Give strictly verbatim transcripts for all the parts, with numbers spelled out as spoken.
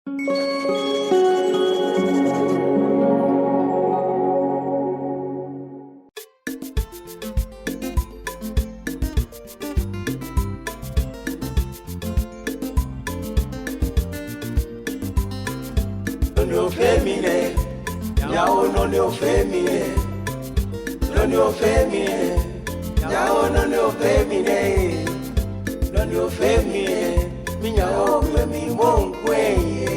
Nɔ ni ofee mi nɛ, nyɛ oo, nɔ ni ofee mi nɛ, nɔ ni ofee mi nɛ, nyɛ oo, nɔ ni ofee mi nɛ, nɔ ni ofee mi nɛ, minyɛ oo, okwɛ mi, mɔ ŋkwɛ ye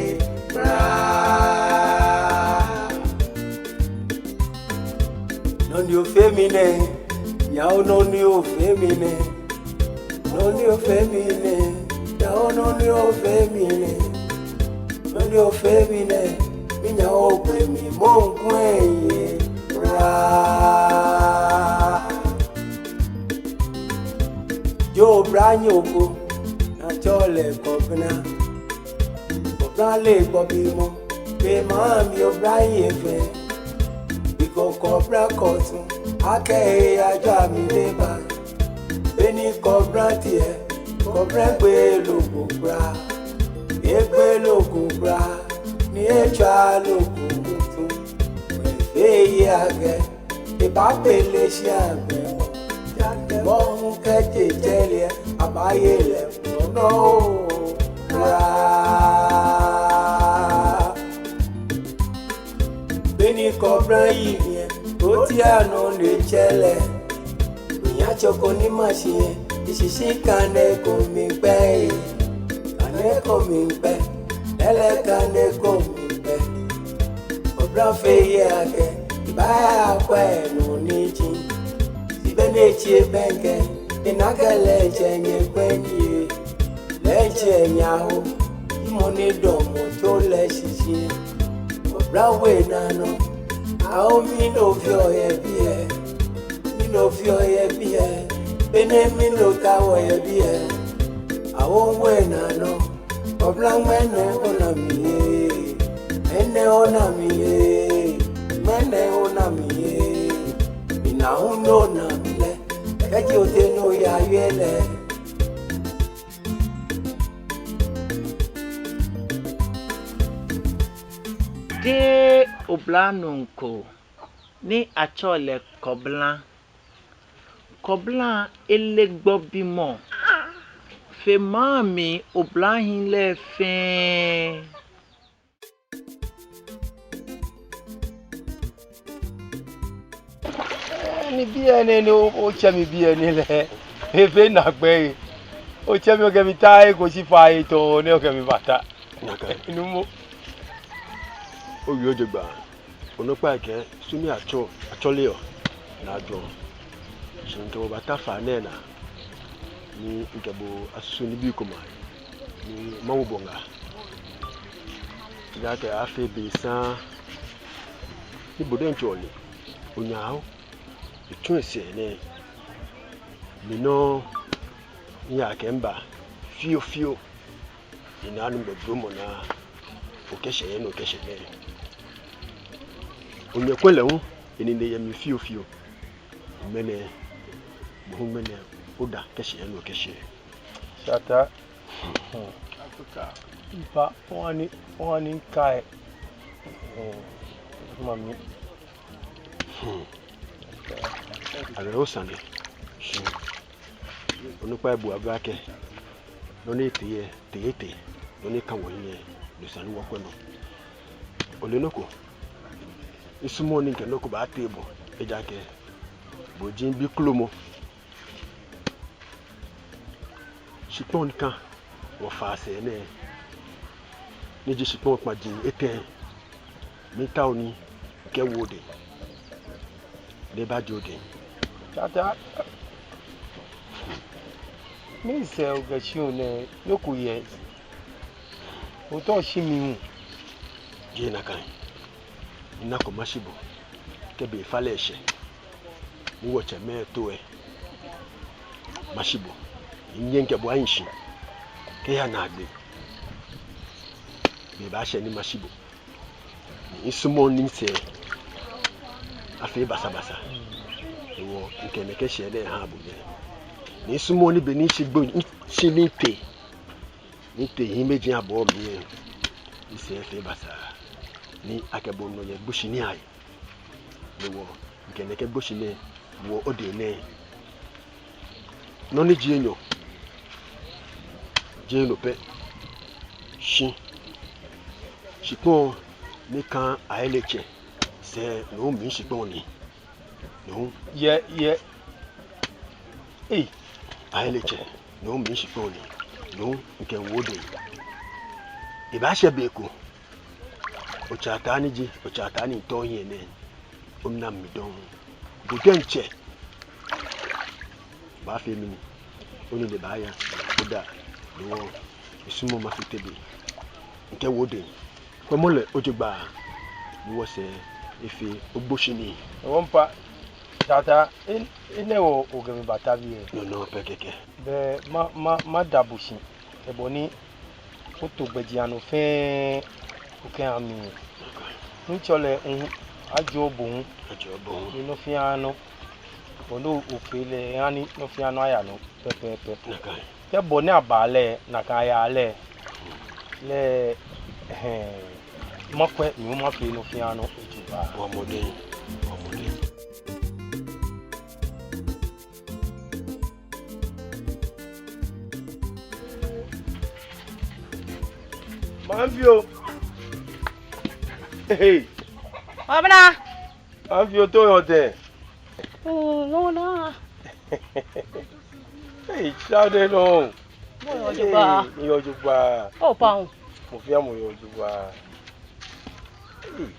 kwraa. Nɔ ni ofee mi nɛ, nyɛ oo, nɔ ni ofee mi nɛ, nɔ ni ofee mi nɛ, nyɛ oo, nɔ ni ofee mi nɛ, nɔ ni ofee mi nɛ, minyɛ oo, okwɛ mi, mɔ ŋkwɛ ye kwraa. Yoo, oblanyo ko ni atsɛɔ lɛ Kɔbla. Kɔbla le gbɔbimɔ, be maŋ mli oblanyo fɛɛ. Bikɔ Kɔbla kɔ su akɛ eyaajwa mi lɛ ba. Beni Kɔbla tee, Kɔbla gbeee loo ko kwraa. Egbeee loo ko kwraa, ni etswaaa loo ko mutu. Efee eyiŋ akɛ ebaakpele shi agbɛ. Mɔ hu kɛjɛ jɛi lɛ, abaaye lɛ nɔ kwraa. Beni Kɔbla yi mi lɛ, otiaa nɔ ni etsɛ lɛ. Miyatsɔko ni mashi lɛ, eshishi kane ko mikpɛ. Kane ko mikpɛ, lɛlɛ kane ko mikpɛ. Kɔbla fee eyiŋ akɛ ebaakwɛ nɔ ni ji. Shi beni etsi ebɛŋkɛ, ena akɛ lɛ etsɛ nyɛkwɛ ni ye. Lɛ etsɛ nyɛ awo, mɔ ni damɔ tso lɛ shishi. Kɔbla we naa nɔ, awo, mɛni ofeɔ yɛ biɛ? Mɛni ofeɔ yɛ biɛ? Beni mɛni otaoɔ yɛ biɛ? Awo we naa nɔ, Kɔbla, ŋmɛnɛ ona mi ye, ŋmɛnɛ ona mi ye, ŋmɛnɛ ona mi ye. Mina hu nɔ ni ona mi lɛ, kɛji otee ni oyawie lɛ. Jeee oblanyo ko ni atsɛɔ lɛ Kɔbla. Kɔbla ele gbɔbimɔ fe maŋ mli oblahii lɛ fɛɛ. Ni biɛ nɛɛ ni o, otsɛ mi biɛ nɛɛ lɛ, efee naakpɛɛ. Otsɛ mi okɛ mi ta eko shi faa etɔ ni okɛ mi bata. Numo. Owie jogbaŋŋ. Onukpa kɛɛ, su ni atsɔ, atsɔleɔ naa jogbaŋŋ. Shi mikɛ bo bata faa nɛɛ naa, ni mikɛ bo asusu nibii komɛi, ni mawo bo ŋaa. Ejaakɛ afee be saŋŋ ni bo diɛŋtsɛ ole, onyɛ awo, etsu esɛɛ nɛɛ. Mi nɔŋŋ miya kɛ miba fiofio. Ni Nuŋtsɔ dromɔ naa, okɛshɛ yɛ nɔ, okɛshɛ nɛɛ. Onyɛ kwɛ lɛ hu, enine yɛ mli fiofio. Ŋmɛnɛ, bo hu ŋmɛnɛ, oda kɛshɛ yɛ nɔ, okɛshɛ. Shata. Mpa, wani, wani kai. Hmm, mami. Hmm. Awerɛho sane. Shi onukpa ebu abɛ akɛ, nɔ ni etee yɛ, tee etee, nɔ ni ka wɔhiɛ, no esa ni wɔkwɛ nɔ. Ole nɔ ko? Misumɔɔɔ ni mikɛ nɔ ko baatee bo, ejaakɛ bo ji mibi kromɔ. Shikpɔŋ ni ka wɔfaa sɛɛ nɛɛ, ni ji shikpɔŋ kpaji etɛ, miitao ni mikɛwo odɛŋ, ni eba jio odɛŋ. Shata, misɛɛ okɛ shi onɛ, nɔ ko yɛ, otɔ shi mi hu. Jeee nakai. Minako mashi bo, kɛ be falɛ shɛ, ni wɔtsɛmɛi to lɛ, mashi bo, minyɛ mikɛ bo ahi shi kɛya naagbee. Be baashɛ ni mashi bo. Ni misumɔɔɔ ni misɛɛ afee basabasa. Hewɔ mikɛ nɛkɛ shɛɛ nɛɛ haa bo nɛɛ. Ni misumɔɔɔ ni be ni mishi gbo, mishi ni mitee, ni mitee hiimeji abɔ mli lɛ, sɛɛ fɛɛ basaa ni akɛ bo nɔ yɛ gboshinii ahe. Ni wɔ, mikɛ nɛkɛ gboshinii lɛ woɔ odɛŋ nɛɛ. Nɔ ni ji enyɔ, jeee no pɛ. Shi shikpɔŋ ni kã Ayɛlɛtsɛ sɛɛ, no mli shikpɔŋ ni. No. Yɛ, yɛ. Ei, Ayɛlɛtsɛ, no mli shikpɔŋ ni. No, mikɛ woɔ odɛŋ. Ebaashɛ be ko, otsɛ Ataa ni ji, otsɛ Ataa ni mitɔ hiɛ nɛɛ, ona mi dɔŋŋ. Bo diɛŋtsɛ baafee mi nii. Onine baaya, oda, no hewɔ misumɔɔ mafite be. Mikɛ woɔ odɛŋ. Kwɛmɔ lɛ jogbaŋŋ, ni wɔsɛɛ efee ogboshinii. Ewo mpa, tata, en-, enɛ hewɔ okɛ mi bata biɛ. No, no pɛ kɛkɛ. Bɛ ma, ma, mada bo shi, ebɔ ni oto gbɛjianɔ fɛɛ okɛha mi. Nuŋtsɔ lɛ hu ajɔɔ bo hu. Ajɔɔ bo hu. Ni nɔ fɛɛ nɔ, bɔ ni ofee lɛ, eha ni nɔ fɛɛ nɔ aya nɔ pɛpɛɛpɛ. Nakai. Kɛ bɔ ni aba lɛ, nakai aya lɛ. Lɛ, ɛhɛɛ, makwɛ, ni mafee nɔ fɛɛ nɔ jogbaŋŋ. Bɔɔ mɔdɛŋ, bɔɔ mɔdɛŋ. Maŋbii oo. Hey. Obina. Maŋbii oo, te oyɔɔ tɛŋŋ? Mm, no, no. Hey, shade no. Miyɛ jogbaŋŋ. Hey, miyɛ jogbaŋŋ. Opa o. Mɔ fɛɛ mɔ yɛ jogbaŋŋ. Hey.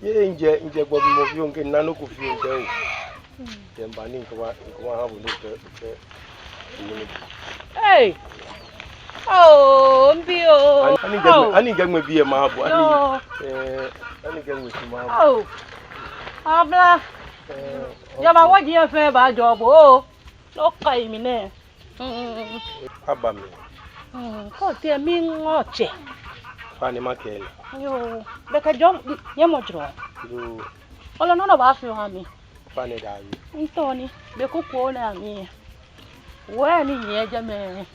Yɛ, mijɛ, mijɛ gbɔbimɔ fioo, mikɛ nɔ ko fioo kɛ o. Jɛ miba ni mikɛba, mikɛba ha bo ni okɛ, okɛ. Hey! Oh, mibi oo. Ani, ani mikɛ ŋmɛ, oh, ani mikɛ ŋmɛ biɛ maha bo, ani. Yoo. Eh, ani mikɛ ŋmɛ shi maha bo. Oh. Abla. Eh, jama, okay. Wɔji fɛɛ baajɔɔ bo. No kai mi nɛ. Mm. Aba mi. Mm, kɔ tɛ mi ŋɔ tsɛ. Fa ni makɛɛ lɛ. Yoo, bɛ kɛ jɔɔ, nyɛmɔ jɔɔ. Yoo. Ole nɔ ni obaafee oha mi. Fa ni daa yi. Ntɔ ni, bɛ ko ko na mi. Wɛ ni yɛ jɛmɛ.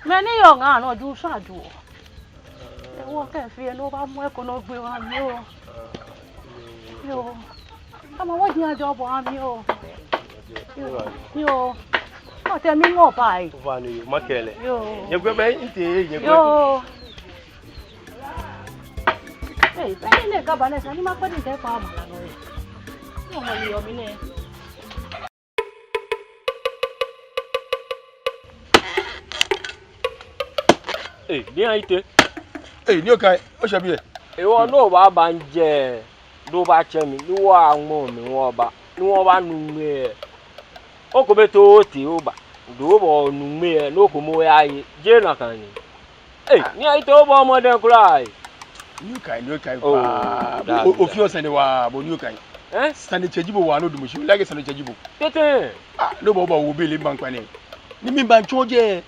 Mɛni yɔɔ ŋa nɔ ju sa ju. Ewɔ kɛ fee ni obaamɔ eko ni ogbe oha mi oo. Yoo. Ama wɔji ajɔɔ bo oha mi oo. Yoo. Yoo. Kɔ tɛ mi ŋɔ pai. Fa ni yoo, makɛɛ lɛ. Yoo. Nyɛkwɛ bɛ, ntɛ, nyɛkwɛ. Yoo. Hey, bɛ ni nɛkɛ ba nɛɛ, esa ni makpɛ ni mikɛ kpa amala nɔ yɛ. Nɔ ni yɔɔ mi nɛ. Ei, Nii Ayitey. Ei, Nii Okai, oshɛ biɛ? Ewɔ, ni obaaba ŋjɛ, ni obaatsɛ mi, ni wɔŋmɔ mi, wɔba, ni wɔbanu ŋmɛ. Okɔ bɛ too otee oba, ni obanu ŋmɛ, ni okɔ mɔ oyaye, jeee nakai ni. Ei, Nii Ayitey, obɔ mɔdɛŋ kwraa ei. Nii Okai, Nii Okai paa. Oh, daabi, daabi. Ofeɔ sane waa, bo Nii Okai. Eh? Sanitsɛ ji bo waa, no dumɔ shi, ole akɛ sanitsɛ ji bo. Tete. Ah, no bo, bo wo bɛ lɛ mibaŋkpa nɛɛ. Ni mibaŋtsɔ jɛ.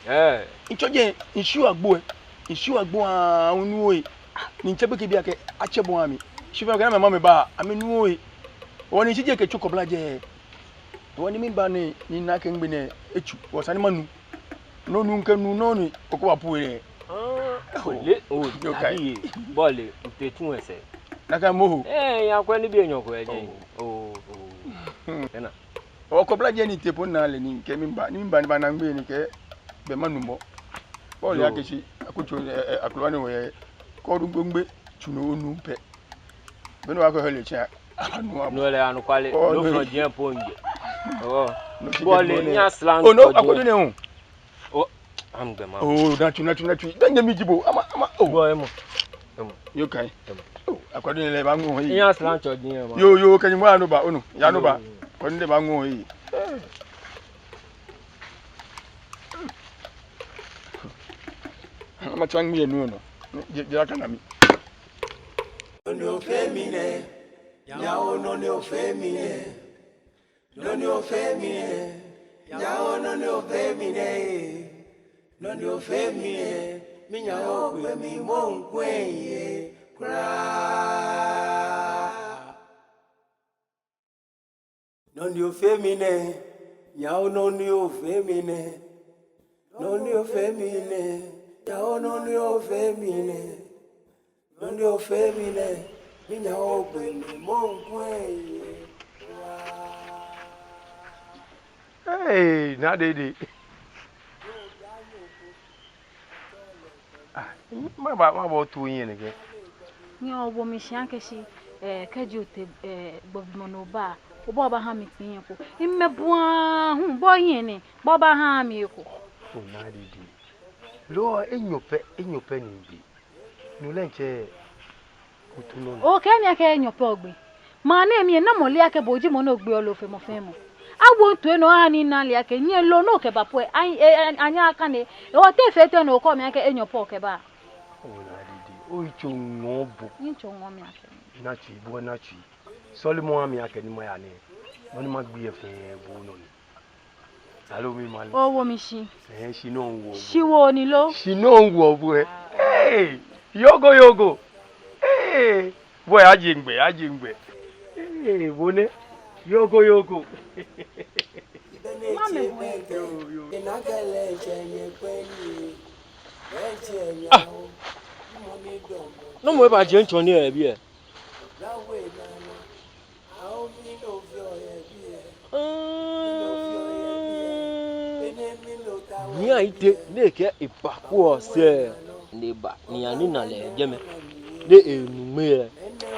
Eh. Ntsɔ jɛ, nshi agbo ɛ. Nshi agbo aa, onu oye. Ni ntsɛ gbekɛbii akɛ atsɛ bo aha mi. Shi fɛɛ kɛ namɛi amɛba, amɛnu oye. Wɔ ni nshi jɛ kɛtsɔ kɔbla jɛ. Wɔ ni miba nɛɛ, ni mina akɛ ŋmɛ nɛɛ etsu. Wɔ esa ni manu. No nu ŋkɛ nu nɔ ni okɔ ba pue nɛɛ. Ah, ole, oh, Nii Okai. Daabi ei. Bo ole, ntɛ tsu esɛɛ. Nakai mɔ ho. Eh, yakwɛ nibii enyɔ ko ejɛ. Oh. Oh, oh. Hmm. Ena. Wɔ kɔbla jɛ ni tee po naa lɛ ni kɛ miba, ni miba ni mibana ŋmɛ ni kɛ bɛ manu mɔ. Bo ole akɛ shi, akutso, eh, eh, akrowa ni wɔyɛ. Kɔ du gbongbe, tsu no onu pɛ. Be ni wɔkɔ hɛlɛ tsɛ, anu amɔ. No lɛ anɔkwale, oh, no, no fɔŋ jɛ po ŋjɛ. Oh. No shi bo ole, nyɛ slant. Oh, no, akɔdu nɛ o. Oh, amɛgbɛ ma. Oh, na tsu, na tsu, na tsu. Bɛ nyɛ mi ji bo, ama, ama, oh. Bo emɔ. Emɔ. Yoo kai. Emɔ. Oh, akɔdu nɛ lɛ baŋɔ hei. Nyɛ slant tsɔ ji emɔ. Yoo, yoo, kɛ nyɛ mɔ anu ba, onu. Yaa nu ba. Yoo, yoo. Akɔdu nɛ baŋɔ hei. Eh. Ama tsa ŋmɛ nu nɔ. Jɛ, jɛ akana mi. Nɔ ni ofee mi nɛ, nyawo nɔ ni ofee mi nɛ. Nɔ ni ofee mi nɛ, nyawo nɔ ni ofee mi nɛ. Nɔ ni ofee mi nɛ, mi nyawo kwɛ mi mɔ ŋkwɛ ye kwraa. Nɔ ni ofee mi nɛ, nyawo nɔ ni ofee mi nɛ. Nɔ ni ofee mi nɛ, Yawo nɔ ni ofee mi nɛ. Nɔ ni ofee mi nɛ. Minya ogbe mi mɔ ŋkwɛ ye. Hey, Naa Dede. Ah, maba, maba otu yɛn nɛkɛ. Nyɛ owo mi shi akɛ shi, eh, kɛji otee, eh, gbɔbimɔ nɔ oba, obɔ obaha mi kpiŋ ko. Mimɛ bua hu, bo yɛn nɛ, bo obaha mi eko. Oo, Naa Dede. Loo, enyɔ pɛ, enyɔ pɛ ni migbe. No lɛ ntsɛ, otu nɔ ni. Okɛɛ mi akɛ enyɔ pɛ ogbe. Maŋ nɛɛ mli, namɔ le akɛ bo ji mɔ ni ogbeɔ loo fe mɔ fɛɛ mɔ? Awo ntoi nɔ aha ni ana ale akɛ nyɛ loo ni okɛba po lɛ, a, e, a, anyɛɛɛ akane. Ewɔ te fee tɛŋŋ ni okɛɔ mi akɛ enyɔ pɛ okɛba? Oo, Naa Dede, oyitso ŋɔɔ bo. Miyitso ŋɔɔ mi akɛ. Naa tsui, bo Naa tsui. Sɔlemɔ aha mi akɛ ni maya nɛɛ. Nɔ ni magbe lɛ fɛɛ bo nɔ ni. Aloo mimale. Owo mi shi. Ɛɛ, shi nɔ ŋwo. Shiwoo ni lo. Shi nɔ ŋwo bo lɛ. Hey, yogo yogo. Hey, bo lɛ aje ŋgbɛ, aje ŋgbɛ. Hey, bo nɛ. Yogo yogo. Mami bo lɛ. Yo, yo. Ah. Nɔ mɔ eba je ŋtsɔ ni ebi lɛ. Nyɛhaa mitee nɛkɛ eba ko sɛɛ, ni eba, ni anina lɛ jɛmɛ, ni enu ŋmɛ lɛ,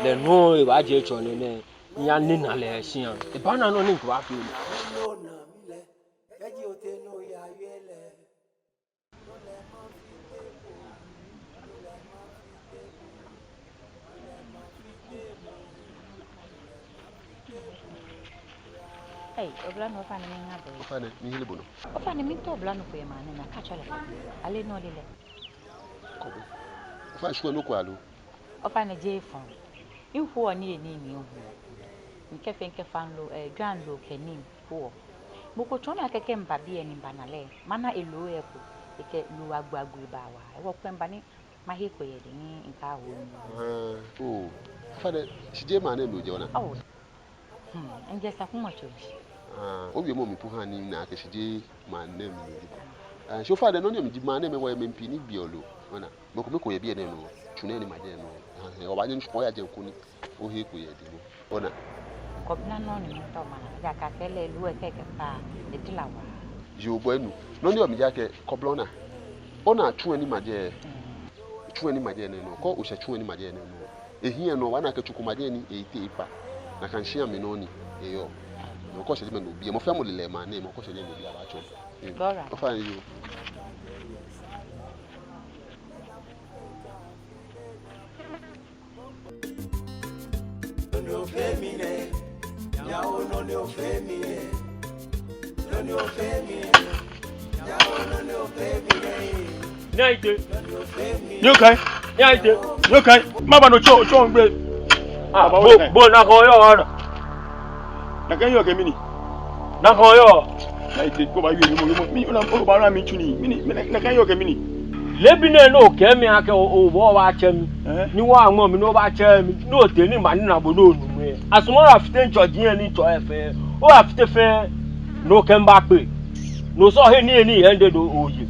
lɛ nɔ ebaaje tsɔ nɛɛ, ni anina lɛ shia, ebaana nɔ ni ŋkɛbaafee lɛ. Ei, oblanyo, ofainɛ miiŋa bo. Ofainɛ, mihere bo nɔ. Ofainɛ, miitao oblanyo ko yɛ maŋ nɛɛ, ni akatsɔɔ lɛ fai. Ale nɔ lɛ. Kɔbɔ. Ofainɛ, shwɛ nɔ ko aloo? Ofainɛ, jeee fɔŋ. Mihuɔ nii ni mihuɔ. Mikɛfee mikɛfaa loo, eh, jwaa loo kɛ nii huɔ. Mɔ ko tsɔɔ mi akɛ kɛ miba biɛ ni mibana lɛ, mana eloo lɛ eko, ekɛ loo agbo agbo ebaawa. Ewɔ kwɛ miba ni mahe eko yɛ edɛŋ ni mikɛahu nii. Aa, oo. Ofainɛ, shi jeee maŋ nɛɛ mli ojɛ, ona? Oo. Hmm, mijɛ Sakumɔ tso mli. Aa, owiemɔ mli po ha ni mina akɛ shi jeee maŋ nɛɛ mli ojɛ. Aa, shi ofainɛ, nɔ ni miji maŋ nɛɛ mli wɔyɛ mɛi pii ni gbeɔ loo, ona. Mɔ ko mɔ ko yɛ biɛ nɛɛ nɔ, tsu nɛɛ ni majɛ nɔ. Aa, obaanyɛ ni shwɛ oya jɛ ŋkɔ ni ohe eko yɛ edɛŋ. Ona. Kɔbla nɔ ni mitao mana, ejaakɛ akɛ lɛ loo lɛ kɛkɛ paa, edila waa. Yoo, bo enu. Nɔ ni yɔɔ mli ji akɛ, kɔbla ona. Ona tsu lɛ ni majɛ. Tsu lɛ ni majɛ nɛɛ nɔ. Kɛ oshɛ tsu lɛ ni majɛ nɛɛ nɔ, ehiɛ nɔ, obaana akɛ tsu ko majɛ ni eyiteŋ ekpa. Nakai shia mli nɔ ni eyɔɔ. Mɔ ko shɛ jɛmɛ ni obi, mɔ fɛɛ mɔ le lɛ maŋ nɛɛ, mɔ ko shɛ jɛmɛ ni obi abaatsɔɔ. Ee. Bora. Ofainɛ yoo. Nii Ayitey. Nii Okai. Nii Ayitey. Nii Okai. Maba nɔ tsɔ, tsɔ ŋgbɛ. Ah, bo, bo nakai oyɔɔ ona. Nakai oyɔɔ kɛ mɛni? Nakai oyɔɔ. Nii Ayitey, ko ba yɔɔ, yɔɔ, yɔɔ, mi, ona, o ba na mi tsu nii. Mɛni, mɛni, nakai oyɔɔ kɛ mɛni? Leebi nɛɛ ni okɛɛ mi akɛ o, o, obaatsɛ mi. Ɛɛ? Ni wɔŋmɔ mi ni obaatsɛ mi. Ni otee ni manina bo ni onu mi. Asumɔ afite ntsɔji ni ntsɔ efee. O afite fɛɛ. Ni okɛ mi baakpe. Ni osɔ he ni, ni yɛ nde do oye.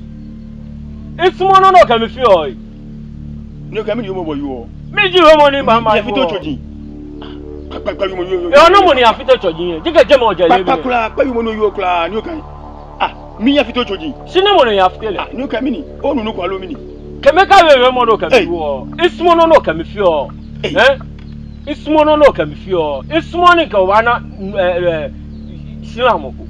Misumɔɔɔ nɔ ni okɛ mi feɔ. Ni okɛ mi ni yɔɔmɔ bo yɔɔ. Miji yɔɔmɔ ni mama yɔɔ. Miyafite otsɔji. Kpa, kpa, kpa, yɔɔmɔ, yɔɔ, yɔɔ. Yɔɔ, nɔ mɔ ni yafite otsɔji yɛ. Jikɛ jɛmɛ ojɛ lɛ. Kpa, kpa, kula, kpa, yɔɔmɔ ni oyɔɔ kula, Nii Okai. Ah, miyafite otsɔji. Shi nɔ mɔ ni yafite lɛ. Ah, Nii Okai, mɛni? Onu nɔ ko aloo mɛni? Kɛ mi ka yɔɔmɔ ni okɛ mi yɔɔ. Misumɔɔɔ nɔ ni okɛ mi feɔ. Ɛɛ? Misumɔɔɔ nɔ ni okɛ mi feɔ. Misumɔɔɔ ni kɛ obaana, ɛɛ, ɛɛ, shila mɔ ko.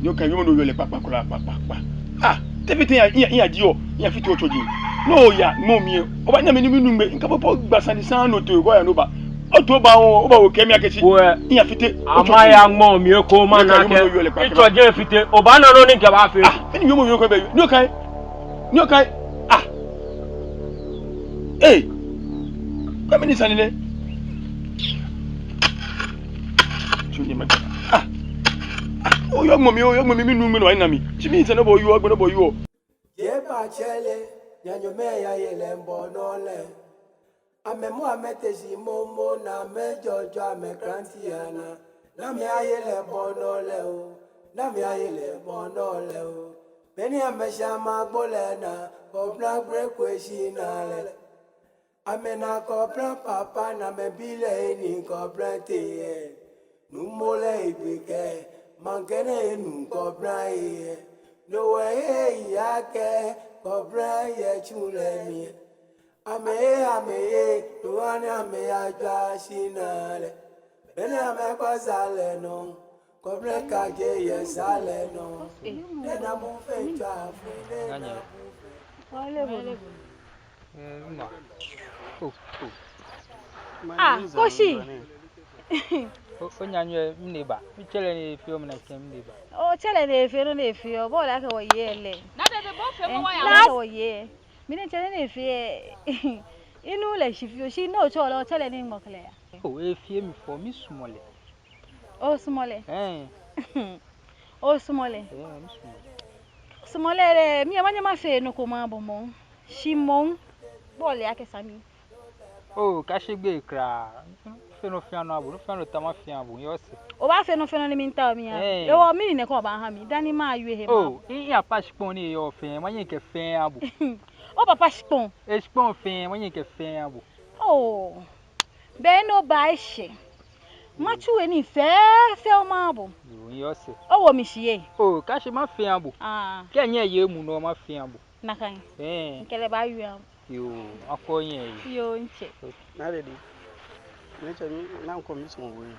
Nii Okai, yɔɔmɔ ni oyɔɔ lɛ kpa, kpa, kula, kpa, kpa, kpa. Ah, te fite ya, ya, ya di o, miyafite otsɔji. Ni oya, mɔ mi, obaana mi ni minu ŋgbɛ, mikɛ bo po gba sane saŋŋ ni otee ko ya ni oba. Otee oba o, oba okɛɛ mi akɛ shi. Wɛ. Miyafite otsɔji. Ama ya ŋmɔ mi eko mana akɛ. Nii Okai, yɔɔmɔ ni oyɔɔ lɛ kpa, kpa, kpa. Mitsɔji fite, obaana nɔ ni mikɛbaafee. Ah, mɛni yɔɔmɔ yɔɔ ko bɛ, Nii Okai. Nii Okai, ah. Ee. Kpɛ mɛni sane nɛ. Tsu ni ma. Ah. Ah, oyɔɔ ŋmɔ mi, oyɔɔ ŋmɔ mi, minu ŋmɛ nɔ, ayi na mi. Shi mɛni sane bo yɔɔ, gbɛ nɔ bo yɔɔ. Jeee ba tsɛlɛ, nyanyɔmɛi yaye lɛ bɔ nɔ lɛ. Amɛmɔ amɛte shi momo ni amɛjɔjɔ amɛkranti anaa. Ni amɛyaye lɛ bɔ nɔ lɛ oo. Ni amɛyaye lɛ bɔ nɔ lɛ oo. Beni amɛsha amɛgbo lɛ naa. Kɔbla gbele kwɛ shi naa lɛ. Amɛna Kɔbla papa ni amɛbi lɛ he ni Kɔbla tee yɛ. Nuumo lɛ egbe kɛ, maŋkɛ nɛɛ enu Kɔbla he yɛ. No hewɔ eya kɛ Kɔbla yɛ tsu lɛ mli yɛ. Amɛye, amɛye, no hewɔ ni amɛyajwa shi naa lɛ. Be ni amɛkɔ sa lɛ nɔ, Kɔbla kaje yɛ sa lɛ nɔ. Lɛ na mu fɛɛ tswa fui lɛ na mu fɛɛ. Wale bo. Eh, ma. Oh, oh. Ah, Koshi. O, onyɛ nyɛ, mine ba. Mitsɛ lɛ ni efeɔ mi nɛkɛ, mine ba. Otsɛ lɛ ni efeɔ nɔ ni efeɔ. Bo lɛ akɛ wɔyɛ lɛ. Na dede bo fee mɔ wa ya. Last wɔyɛ. Mine tsɛ lɛ ni efeɔ. Inu lɛ shi fioo, shi no otsɛ lɛ, otsɛ lɛ ni ŋmɔ kɛlɛ ya. Oh, efeɔ mi fɛo, misumɔɔ lɛ. Osumɔɔ lɛ? Eh. Osumɔɔ lɛ? Eh, misumɔɔ lɛ. Sumɔɔ lɛ lɛ, mi lɛ manyɛ mafee nɔ ko maha bo moŋ. Shi moŋ, bo lɛ akɛ sa mi. Oh, kaashe gbeyei kwraa. Fee nɔ fɛɛ nɔ maha bo, nɔ fɛɛ nɔ ni otaoɔ mafee maha bo, yɛ osɛɛ. Obaafee nɔ fɛɛ nɔ ni mitaoɔ maha bo. Eh. Ewɔ, mɛni nɔ ko obaaha mi, dani mawie he maha bo. Oh, i, i-papa shikpɔŋ ni yɔɔ fɛɛ, manyɛ mikɛ fɛɛ maha bo. Opapa shikpɔŋ? Eshikpɔŋ fɛɛ, manyɛ mikɛ fɛɛ maha bo. Oh. Be ni oba eshɛ. Matsu he nii fɛɛ fɛɛ maha bo. Yoo, yɛ osɛɛ. Owo mi shi yɛ. Oh, kaashe mafee maha bo. Ah. Kɛ nyɛye emuu nɔ mafee maha bo. Nakai. Eh. Mikɛ lɛ baawie maha bo. Yoo, akɔ nyɛ yi. Yoo, mitsɛ. Na dede. Mitsɛ, mi, nɔ ko misumɔɔ bo yɛ.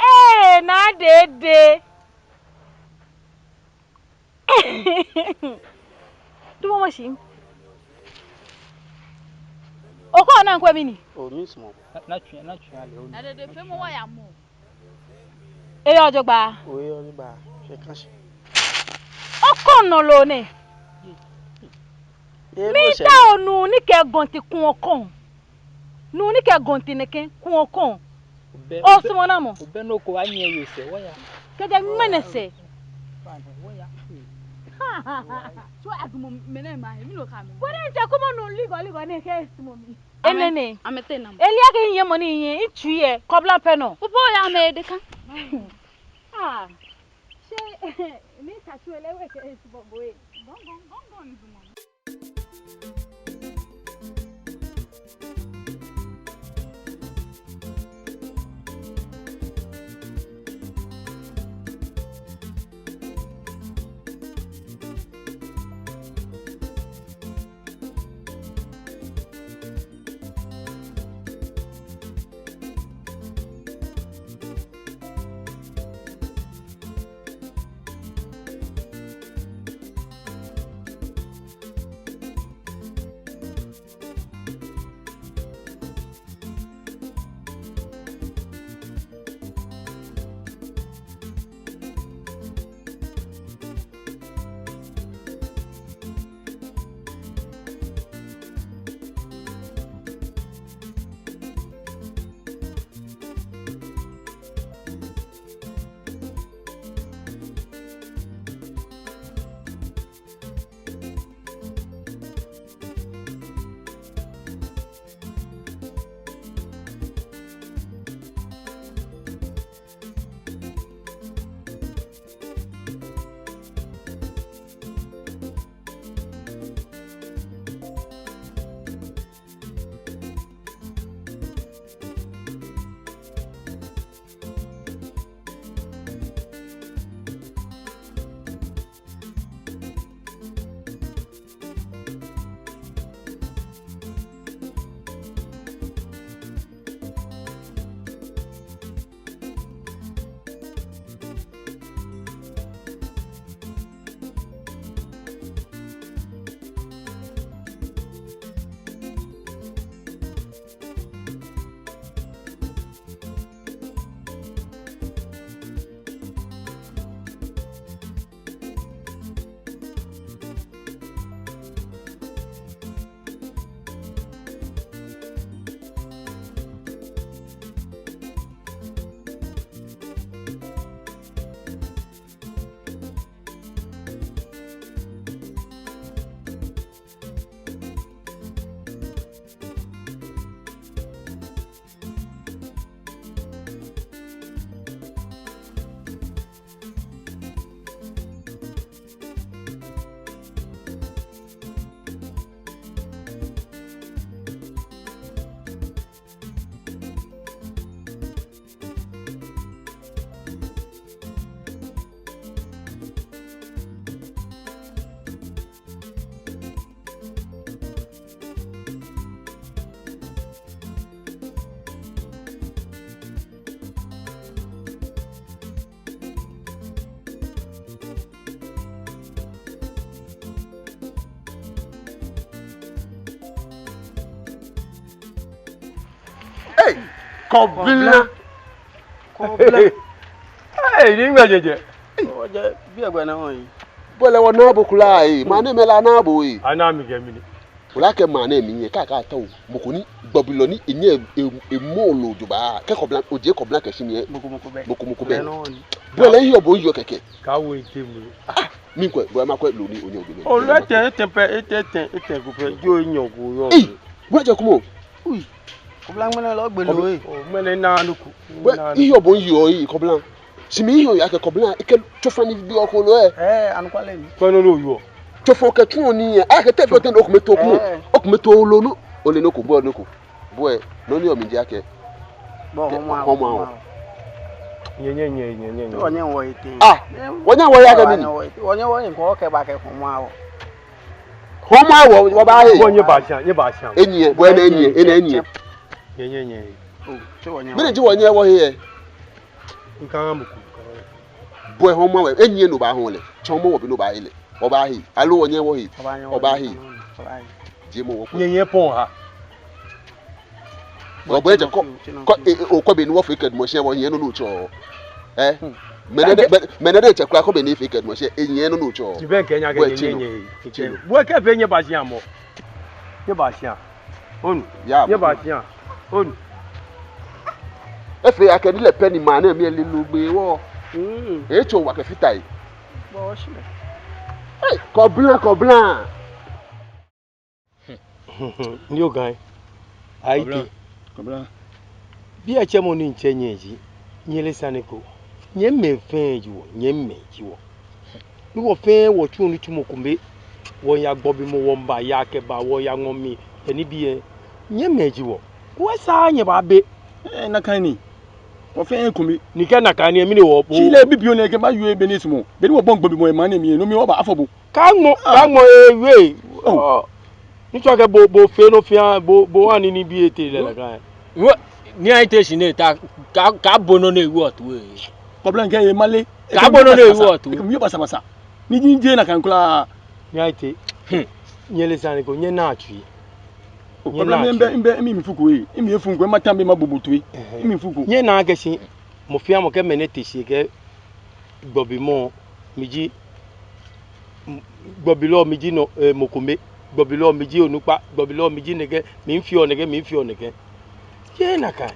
Eh, na dede. Tumɔ mɔ shi. Okɔ na ŋkwɛ mɛni? Oh, misumɔɔ. Na, natsui, natsui ale o. Na dede fee mɔ wa ya mɔ. Eyɛ jogbaŋŋ. Oh, eyɛ jogbaŋŋ. Fee kaashe. Okɔ nɔ lo nɛ. Ye, no sɛ. Mitaoɔ nuu ni kɛ gɔnti kuɔ kɔŋ. Nuu ni kɛ gɔnti nɛkɛ kuɔ kɔŋ. Obɛ, osumɔɔ namɔ? Obɛ nɔ ko anyɛ yɛ sɛɛ, wɔya. Kɛjɛ ŋmɛnɛ sɛɛ. Wɔya. So adumɔ mɛnɛ ma, mi no ka mi. Kɔnɛ ntsɛ kumɔ nuu ligɔ ligɔ nɛkɛ sumɔɔ mi. Enɛ nɛ. Amɛtee namɔ? Elia kɛ nyɛ mɔ ni nyɛ, mitsui yɛ, Kɔbla pɛ nɔ. Obo ya mɛ de kan. Ah. Shi, ni ta tsu ele we kɛ sumɔɔ bo yɛ. Gɔŋ, gɔŋ, gɔŋ, gɔŋ, ni sumɔɔ. Kɔbla. Kɔbla. Ee, ni ŋmɛ jɛjɛ. Wɔjɛ, biɛ gbɛ naa wɔyi. Bo lɛ wɔnaaa bo kwraa ee, maŋ nɛɛ mɛi lɛ anaaa bo ee. Anaaa mi kɛ mɛni? Ole akɛ maŋ nɛɛ mli lɛ, kaakataoo mɔ ko ni gbɔbilɔ ni enyɛ e, e, emɔ loo jogbaŋŋ. Kɛ Kɔbla, ojie Kɔbla kɛ shi mli lɛ. Mɔ ko mɔ ko bɛ. Mɔ ko mɔ ko bɛ. Bo lɛ, miheɔ bo miyeɔ kɛkɛ. Kaawo etɛ mli. Ah, miikwɛ, bo makwɛ loo ni onyɛ obi mɛ. Ole etɛ, etɛ pɛ, etɛ, etɛ, etɛ ko pɛ, jeee enyɔ ko yɔɔ. Ei, bo jɛ kumɔ. Ui. Kɔbla ŋmɛnɛ lɛ ogbe loo ee. Ŋmɛnɛ naa nɔ ko. Bo, miheɔ bo miyeɔ ee, Kɔbla. Shi miheɔ miyeɔ akɛ Kɔbla, ekɛ tsofa ni bi oko loo ee. Ee, anɔkwale ni. Kwɛ nɔ ni oyɔɔ. Tsofa kɛ tsuɔ nii ee, akɛ tɛ fɛɛ tɛ ni okome too kumɔ. Ee. Okome too loo nɔ, ole nɔ ko, bo nɔ ko. Bo ee, nɔ ni yɔɔ mli ji akɛ. Bo hɔmɔ awo. Hɔmɔ awo. Nyɛ, nyɛ, nyɛ, nyɛ, nyɛ, nyɛ. Wɔnyɛ wɔyi tɛŋŋ. Ah, wɔnyɛ wɔyi akɛ mɛni? Wɔnyɛ wɔyi, wɔnyɛ wɔyi, kɔ kɛ ba kɛ hɔmɔ awo. Hɔmɔ awo, wɔbaahe. Bo nyɛbaa shia, nyɛbaa shia. Enyiɛ, bo enɛ enyiɛ, enɛ enyiɛ. Nyɛ, nyɛ, nyɛ. Mɛni ji wɔnyɛ wɔhe ee? Nka mɔ ko. Bo hɔmɔ awo, enyiɛ ni obaahɔɔ lɛ. Tsɔɔmɔ wɔ bɔ ni obaahe lɛ. Obaahe. Aloo wɔnyɛ wɔhe? Obaahe. Jiemɔ wɔ ko. Nyɛ, nyɛ pɔŋ ha. Obɛ jɛ kɔ, kɔ, e, e, okɔ be ni wɔfee kɛ dumɔ shi wɔnyiɛ nɔ ni otsɔɔ. Ee? Mɛni diɛŋtsɛ, mɛni diɛŋtsɛ kwraa kɔ be ni efee kɛ dumɔ shi enyiɛ nɔ ni otsɔɔ. Bo ekɛ nyɛ, nyɛ, nyɛ. Bo ekɛ fee nyɛbaa shia mɔ. Nyɛbaa shia. Onu. Ya. Nyɛbaa shia. Onu. Efee akɛ ni lɛ pɛ ni maŋ nɛɛ mli lɛ lɛ loo gbɛ wɔ. Mm. Etsɔ wa kɛ fita yi. Bo shi. Ei, Kɔbla, Kɔbla. Ni ogai. Ayi te. Kɔbla. Biɛ tsɛmɔ ni mitsɛ nyɛ ji, nyɛle sane ko. Nyɛmimɛi fɛɛ ji wɔ, nyɛmimɛi ji wɔ. Ni wɔ fɛɛ wɔtsuɔ nitsumɔ kome. Wɔyaa gbɔbimɔ, wɔmiiba yaa kɛba, wɔyaa ŋmɔ mli, kɛ nibii. Nyɛmimɛi ji wɔ. Kɛ esaaa nyɛbaabe. Ee, nakai ni. Wɔ fɛɛ ekome. Ni kɛ nakai ni, mɛni wɔ bo. Shi lɛ bibioo nɛɛ kɛ ba yue be ni sumɔ. Be ni wɔbɔi gbɔbimɔ yɛ maŋ nɛɛ mli lɛ, no mli wɔba afɔ bo. Kaaŋmɔ, kaaŋmɔ ewie. Oh. Nitsɔ kɛ bo, bo fee nɔ fɛɛ, bo, bo wa ni nibii etee lɛ nakai. Wo, ni ayi te shi nɛɛ ta, ka, kaabo nɔ ni ewie otu ee. Kɔbla kɛ ye male. Kaabo nɔ ni ewie otu. Ekɛ mi basabasa. Ni ji jeee nakai kwraa. Ni ayi te. Hmm. Nyɛle sane ko, nyɛnaa tsui. Oh, nyɛnaa tsui. Kɔbla, mibɛ, mibɛ, mi mifuko ee. Mi efuko, mata mibɛ mabubu toi. Ɛhɛɛ. Mi mifuko. Nyɛnaa akɛ shi, mɔ fɛɛ mɔ kɛ mɛni te shi kɛ gbɔbimɔ, miji, m-, gbɔbilɔ miji nɔ, ee, mɔ kome, gbɔbilɔ miji onukpa, gbɔbilɔ miji nɛkɛ, miifeɔ nɛkɛ, miifeɔ nɛkɛ. Jeee nakai.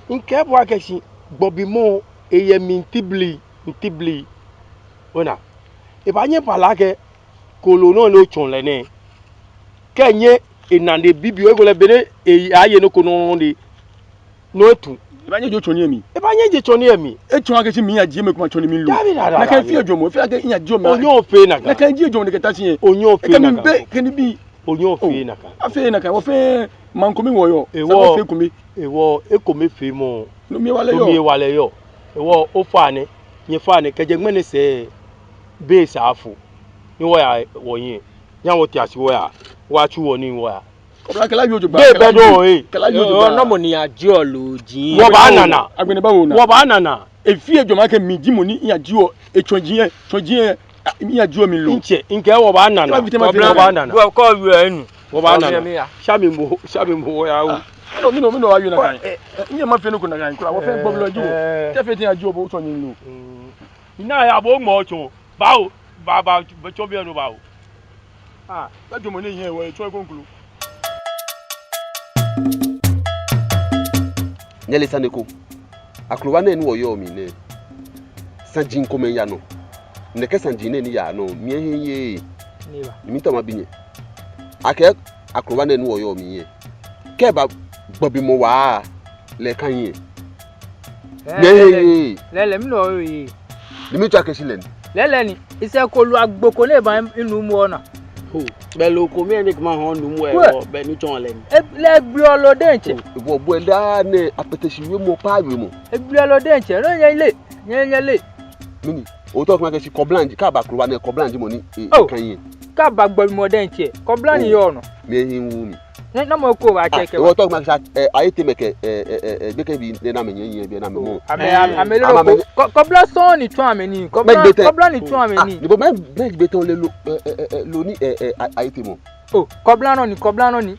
Mikɛɛ bo akɛ shi, gbɔbimɔ, eyɛ mli ntibli, ntibli. Ona, ebaanyɛ eba lɛ akɛ, kooloo nɔ ni otsɔɔ lɛ nɛɛ. Kɛ nyɛ, ena nɛɛ bibioo, ekolɛ be ni, e, aye nɔ ko nɔ nɛɛ. Nɔ etu. Ebaanyɛ eje otsɔne lɛ mli. Ebaanyɛ eje otsɔne lɛ mli. Etsɔɔ akɛ shi miya jie mɛi komɛi atsɔne mli loo. Dabi, dabi, dabi. Nakai fɛɛ ejwɛŋmɔ, fɛɛ akɛ miya jie mɛi. Onyɛŋ ofee nakai. Nakai ji ejwɛŋmɔ ni kɛ ta shi lɛ. Onyɛŋ ofee nakai. Ekɛ mi bɛ, kɛ nibii. Onyɛŋ ofee nakai. Afee nakai, wɔ fɛɛ maŋ kome wɔyɔɔ. Ewɔ. Sa wɔfee ekome. Ewɔ, ekomefeemɔ. No mli hewalɛ yɔɔ. No mli hewalɛ yɔɔ. Ewɔ, ofainɛ, nyɛfainɛ, kɛjɛ ŋmɛnɛ sɛɛ, be sa afo. Ni wɔya wɔhiɛ. Nyɛhaa wɔtea shi wɔya. Wɔyatsu wɔnii wɔya. Kɔbla, kɛ lɛ awie jogbaŋŋ. Be bɛ dɔ ee. Kɛ lɛ awie jogbaŋŋ. Nɔ mɔ ni ajieɔ loo ji. Wɔbaana naa. Agbɛnɛ bawo naa. Wɔbaana naa. Efee ejwɛŋmɔ akɛ mi ji mɔ ni miyajieɔ, etsɔne lɛ, tsɔne lɛ, miyajieɔ mli loo. Ntsɛ, mikɛɛ wɔbaana naa. Wɔbaana naa. Kɔbla, kɔbla, enu. Wɔbaana naa. Sha mi mɔ, sha mi mɔ wɔya oo. Mɛni, mɛni, mɛni wɔyɔɔ nakai. Nyɛmafee nɔ ko nakai kwraa. Wɔ fɛɛ gbɔbilɔi ji wɔ. Tɛ fɛɛ tɛ miyajieɔ bo tsɔne loo. Mina ya bo ŋmɔ tsɔ. Bawo, ba, ba, tsɔ biɛ nɔ bawo. Ah, kɛ jɔɔmɔ nɛɛ yɛ wɔ, etsɔ ekoŋŋ klo. Nyɛle sane ko. Akrowa nɛɛ ni wɔyɔɔ mli nɛɛ, saji komɛi yaa nɔ. Nɛkɛ saji nɛɛ ni yaa nɔ, mihe miyeee. Ni miitao mabi nyɛ akɛ akrowa nɛɛ ni wɔyɔɔ mli nɛɛ, kɛ́ eba gbɔbimɔ waa lɛ, eka hiɛ. Lɛɛlɛŋ, mɛni hewɔ? Lɛɛlɛŋ, mɛni hewɔ? Ni mitsɔɔ akɛ shi lɛ ni. Lɛɛlɛŋ ni, esɛɛ kooloo agbo ko ni eba minuumɔ naa. Ho, bɛ loo ko mli ni kɛ mahɔɔ nuumɔ lɛ, bɛ ni tsɔɔ lɛ ni. Lɛ egbeɔ loo diɛŋtsɛ. Wɔ bɔ daa nɛɛ apɛtɛ shi wiemɔ, paa wiemɔ. Egbeɔ loo diɛŋtsɛ, no nyɛle, nyɛ, nyɛle. Mɛni? Otao okɛɛ akɛ shi kɔbla ji, kɛ́ eba akrowa nɛɛ kɔbla ji mɔ ni eka hiɛ. Kɛ́ eba gbɔbimɔ diɛŋtsɛ, kɔbla ni yɔɔ nɔ. Mihe miwu mi. Namɔ ko baatsɛ kɛ. Otao okɛɛ akɛ shi Ayite mɛi kɛ gbekɛbii nɛɛ, namɛi nyɛ, nyɛ bi namɛi mɔ. Amɛ, amɛ, amɛ lɛ ko. Kɔbla sɔŋŋ ni tsɔɔ amɛ nii. Kɔbla ni tsɔɔ amɛ nii. Ni bo mɛɛ, mɛɛ gbɛ tɔ lɛ loo, loo ni Ayite mɔ. Oh, kɔbla nɔ ni, kɔbla nɔ ni.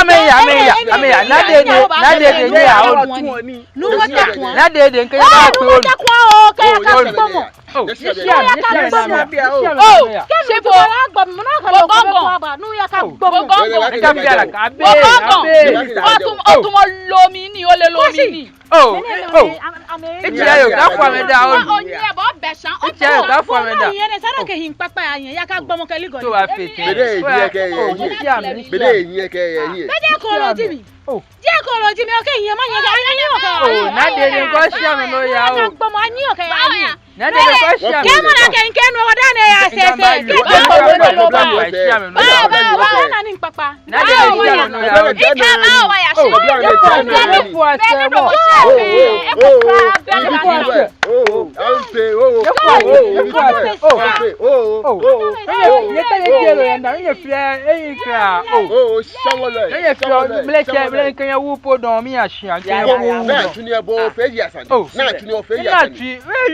Amɛya, amɛya, amɛya. Naa Dede, Naa Dede, nyɛya oo. Naa Dede, kɛ nyɛba kpe oo. Kɛ nyɛba kpe oo. Otumɔ lomi ni, ole lomi ni. Oh, oh. Etsɛ yoo, kaafo amɛ daa oo. Etsɛ yoo, kaafo amɛ daa. Too, afee tɛŋŋ. Bede enyɛ kɛ enyɛ. Oh. Oh, Naa Dede, kɔ shi amɛ nɔ ya oo. Naa Dede, kɔ shi amɛ. Kɛ mɔ na kɛ ŋkɛ nu wɔ dani ya sɛsɛ. Kɛ kɔ shi amɛ nɔ ya oo. Naa Dede, kɔ shi amɛ nɔ ya oo.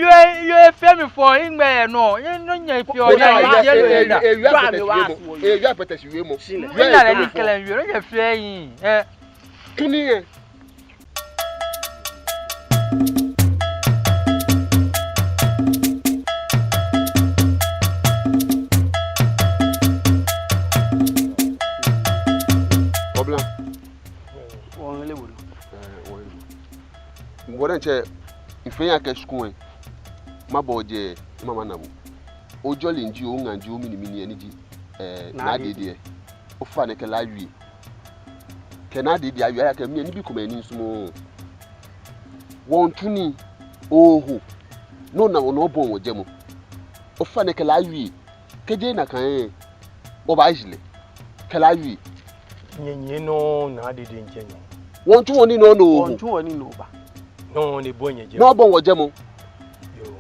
Yoo, yoo, efee mi fɔ, iŋmɛ nɔ, nɔ nyɛ fee oo, nɔ nyɛ fee oo. Ina lɛ ni kɛlɛ yoo, nɔ nyɛ fee yi. Eh. Tuni yɛ. Wɔdɛŋ tsɛ, mifee nyɛ akɛ shikome, mabɔ jɛ, mama na bo. Ojɔlɛ ji, oŋa ji, omini mini ni ji, eh, Naa Dede. Ofainɛ kɛ lɛ awie. Kɛ Naa Dede awie, aya kɛ mi nibii komɛi ni misumɔɔ. Wɔŋtsu nii, oho. No na wɔnɔ bɔ wɔjɛmɔ. Ofainɛ kɛ lɛ awie. Kɛji nakai, obaaji lɛ. Kɛ lɛ awie. Nyɛnyiɛ nɔ Naa Dede ŋkɛɛ nyɛ. Wɔŋtsu wɔnii nɔ nɔ. Wɔŋtsu wɔnii nɔ ba. Nɔ ni bɔ nyɛjɛ. Nɔ bɔ wɔjɛmɔ. Yoo.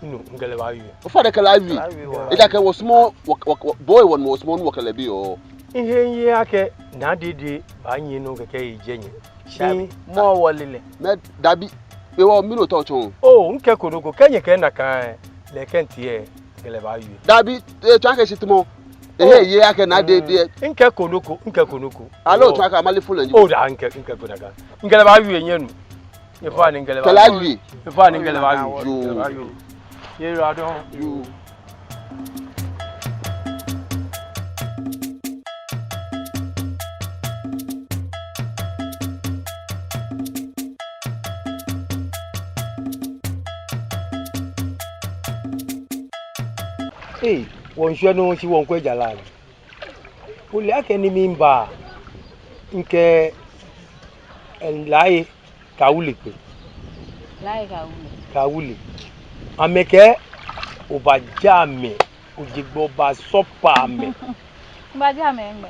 Minu, mikɛ lɛ baawie. Ofainɛ kɛ lɛ awie. Kɛ lɛ awie wa. Ejaakɛ wɔsumɔɔ, wɔ, wɔ, wɔ, bɔ wɔnɔ wɔsumɔɔ ni wɔkɛ lɛ bi oo. Mihe miyeee akɛ Naa Dede baanyiɛ nɔ kɛkɛ ejɛ nyɛ. Dabi, mɔ wɔle lɛ. Mɛ dabi, be wɔ minu tɔ tsɔŋ. Oo, ŋkɛɛko nɔ ko, kɛ nyɛkɛɛ nakai, lɛ kɛ ŋtiɛ, mikɛ lɛ baawie. Dabi, etsɔɔ akɛ shi tamɔ. Ehe, miyeee akɛ Naa Dede. Ŋkɛɛko nɔ ko, ŋkɛɛko nɔ ko. Aloo etsɔɔ akɛ amale fo lɛ ji. Oo, daa ŋkɛɛ, ŋkɛɛko nakai. Mikɛ lɛ baawie nyɛnu. Efainɛ mikɛ lɛ baawie. Kɛ lɛ awie. Efainɛ mikɛ lɛ baawie. Yoo. Mikɛ lɛ baawie. Nyɛyiwaladɔŋŋ. Yoo. Ee, wɔŋshwɛ nɔ shi wɔŋkwɛ jara. Ole akɛ ni miba, ŋkɛ, eh, Laye kɛ Awule kpe. Laye kɛ Awule. Kɛ Awule. Amɛkɛɛ, obaaja amɛ, oje gbɛ obaasɔpa amɛ. Mibaaja amɛ nɛgbɛ?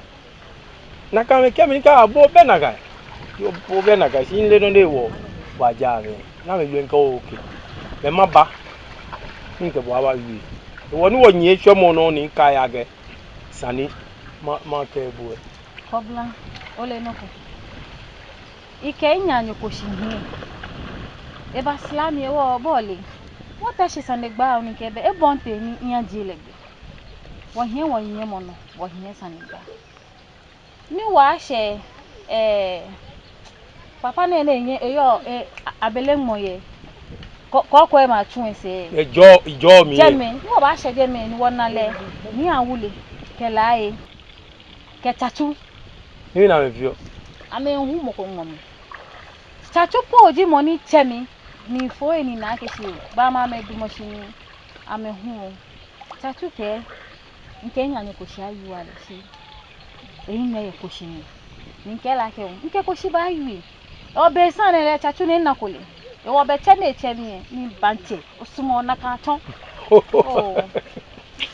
Nakai amɛkɛɛ mi akɛ bo obɛ nakai. Yoo, obɛ nakai, shi mileee nɔ ni hewɔ obaaja amɛ. Ni amɛwie akɛ okay. Mɛ maba. Ni mikɛ bo abawie. Hewɔ ni wɔnyiɛ shwɛmɔ nɔ ni mikai akɛ sane ni ma, makɛɛ bo lɛ. Kobla, ole nɔ ko. Mikɛ minaanyo ko shi hiɛ. Ebasra mi hewɔ bo ole. Wɔta shi sanegbaa ni mikɛɛ be ebɔi tɛŋŋ ni miyaje lɛ gbɛ. Wɔhiɛ wɔnyiɛmɔ nɔ, wɔhiɛ sanegbaa. Ni wɔshɛ, eh, papa nɛɛ ni eyɔɔ, eh, a-, abele ŋmɔ yɛ. Kɔ, kɔkɔɔ ema tsu esɛɛ. Ejɔ, ejɔ mi. Jɛmɛ, ni wɔbashɛ jɛmɛ, ni wɔna lɛ, Nii Awule, kɛ Laye, kɛ Tsatsu. Ni mina amɛ fioo. Amɛhu mɔ ko ŋmɔ mi. Tsatsu po ji mɔ ni tsɛ mi, ni mifo he ni mina akɛ shi, ba ma amɛdamɔ shi ni amɛhu. Tsatsu kɛɛ, mikɛ minaanyo ko shi awie lɛ shi. Eyi nɛɛ yɛ Koshi mli. Ni mikɛɛ lɛ akɛ oo, mikɛ Koshi baawie. Hewɔ be sane lɛ Tsatsu ni enako lɛ. Hewɔ be tsɛ ni etsɛ mi lɛ, ni mibaŋ tsɛ. Osumɔɔ nakai tsɔ. Oo.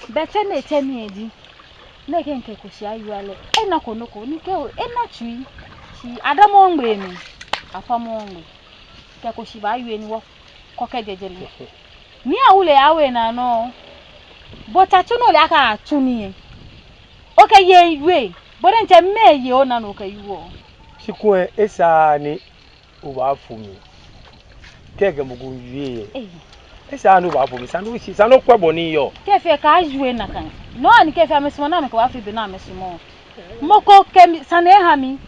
Be tsɛ ni etsɛ mi lɛ ji. Ni ekɛɛ mikɛ Koshi awie lɛ. Enako nɔ ko, ni mikɛɛ oo, ena tsui. Shi adamɔɔɔ migbee mli. Afamɔɔɔ migbee. Mikɛ Koshi baawie ni wɔkɔ kɛjɛ jɛmɛ. Nii Awule awie naa nɔ. Bo Tsatsu ni ole akɛ atsu nii lɛ. Okɛ yei wie. Bo diɛŋtsɛ mɛɛ yei ona ni okɛwieɔ? Shi kulɛ esaaa ni obaafo mi. Kɛkɛ mɔ ko wie lɛ. Ei. Esaaa ni obaafo mi. Sani oshi, sani okwɛ bɔ ni eyɔɔ. Kɛfee kaawie nakai. No hewɔ ni kɛfee amɛsumɔɔ ni amɛkɛbaafee bɔ ni amɛsumɔɔ. Mɔ ko kɛ mi, sane eha mi.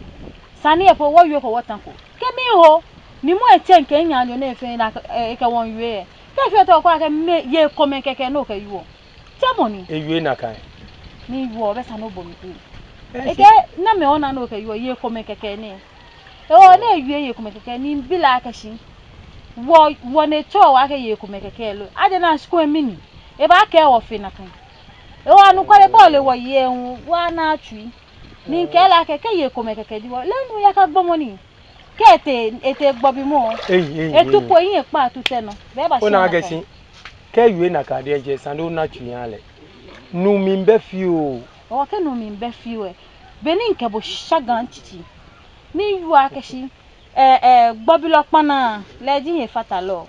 Sane lɛ po wɔwieko wɔtako. Kɛ miho, ni mɔ lɛ tsɛ mikɛ minaanyo nɛɛ fɛɛ ni, eh, ekɛ wɔ wie lɛ. Kɛfee otao okɛɛ akɛ mɛɛ yei komɛi kɛkɛ ni okɛwieɔ. Tsɛmɔ ni. Ewie nakai. Ni ewieɔ, be sane obɔ mi toi. Ekɛɛ namɛi ona ni okɛwieɔ, yei komɛi kɛkɛ nɛ. Hewɔ ni ewie yei komɛi kɛkɛ ni mibi lɛ akɛ shi. Wɔ, wɔ ni etsɔɔ wɔ akɛ yei komɛi kɛkɛ lo. Ajɛ naa shi kulɛ mɛni. Ebaakɛɛ wɔ fe nakai. Hewɔ anɔkwale bo ole wɔyei hu, wɔnaa tsui. Ni mikɛɛ lɛ akɛ, kɛ yei komɛi kɛkɛ ji wɔ, lɛ nu yaka gbɔmɔ ni. Kɛ etee, etee gbɔbimɔ. Ei, ei, etu ei. Po eyi ekpa tu tɛ nɔ. Be ba shi ona akɛ shi. Kɛ ewie nakai diɛŋtsɛ, sani ona tsui aha lɛ. Nu mli bɛ fioo. Oo, kɛ nu mli bɛ fioo lɛ. Be ni mikɛ bo sha gaŋ titi. Ni miwie akɛ shi. Eh, eh, gbɔbilɔ kpanaa. Lɛ ji efatalɔ.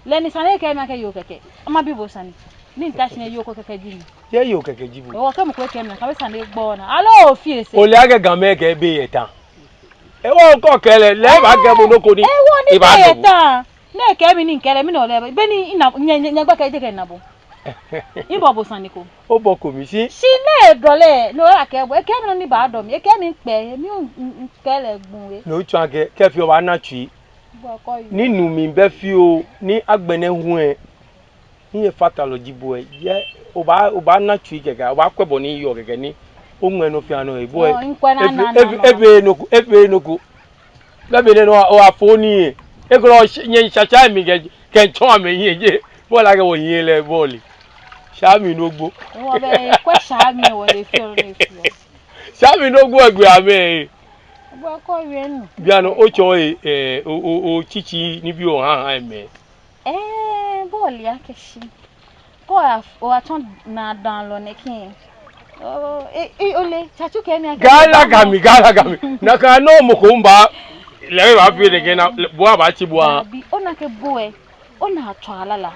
Lɛ ni sane ekɛɛ mi akɛ yoo kɛkɛ. Mabi bo sane. Ni mita shi nɛɛ yoo ko kɛkɛ ji mi. Yɛ yoo kɛkɛ ji bo. Oo, kɛ mɔ ko kɛɛ mi nakai be sane gbɔ naa. Aloo ofee sɛɛ. Ole akɛ Gamɛi kɛɛ be yɛ ta. Hewɔ okɔ kɛlɛ, lɛ ebaakɛɛ bo nɔ ko ni. Hewɔ ni ebaa be yɛ ta. Ni ekɛɛ mi ni mikɛɛ lɛ, mi nɔ lɛ, be ni mina, nyɛ, nyɛ, nyɛgba kɛjɛ kɛ mina bo. Mibɔ bo sane ko. Obɔko mi shi. Shi ni edɔ lɛ, no akɛ bo, ekɛɛ mi nɔ ni baadɔ mi, ekɛɛ mi mikpɛ, mi hu, mi, mikɛɛ lɛ gbuŋ we. No tsɔɔ akɛ, kɛfee obaana tsui. Bɔkɔ yi. Ni nu mli bɛ fioo, ni agbɛnɛ hu lɛ. Ni efatalɔ ji bo lɛ, yɛ, obaa, obaana tsui kɛkɛ, obaakwɛ bɔ ni eyɔɔ kɛkɛ ni oŋmɛɛ nɔ fɛɛ nɔ yɛ bo lɛ. Nɔ, mikwɛ naa, efee, naa, efee, naa, naa. Efeee nɔ ko, efeee nɔ ko. Be, be nɛɛ nɔ, obaafo nii lɛ. Ekolɛ nyɛ sha sha mi kɛ, kɛ tsɔ amɛ hiɛ je. Bɔ ni akɛ wɔhiɛ lɛ bɔ ni. Sha mi nɔ gbo. Wɔbɛ kwɛ sha mi wɔle fioo nɔ fioo. Sha mi nɔ gbo egbe amɛ. Gbo ko wie nu. Bianɛ otsɔ e, e, o, o, otsitsi nibii oha ha amɛ. Ee, bɔ ni akɛ shi. Ko ya, oyatsɔ naa dani lɔ nɛkɛ. Oo, e, e, ole, tsatsu kɛ mi akɛ. Gala gami, gala gami. Nakai nɔŋŋ mɔ ko miiba. Lɛ ebaafee nɛkɛ ni, bo abaatsi bo a. Dabi, ona akɛ bo ɛ, ona atsɔ alala.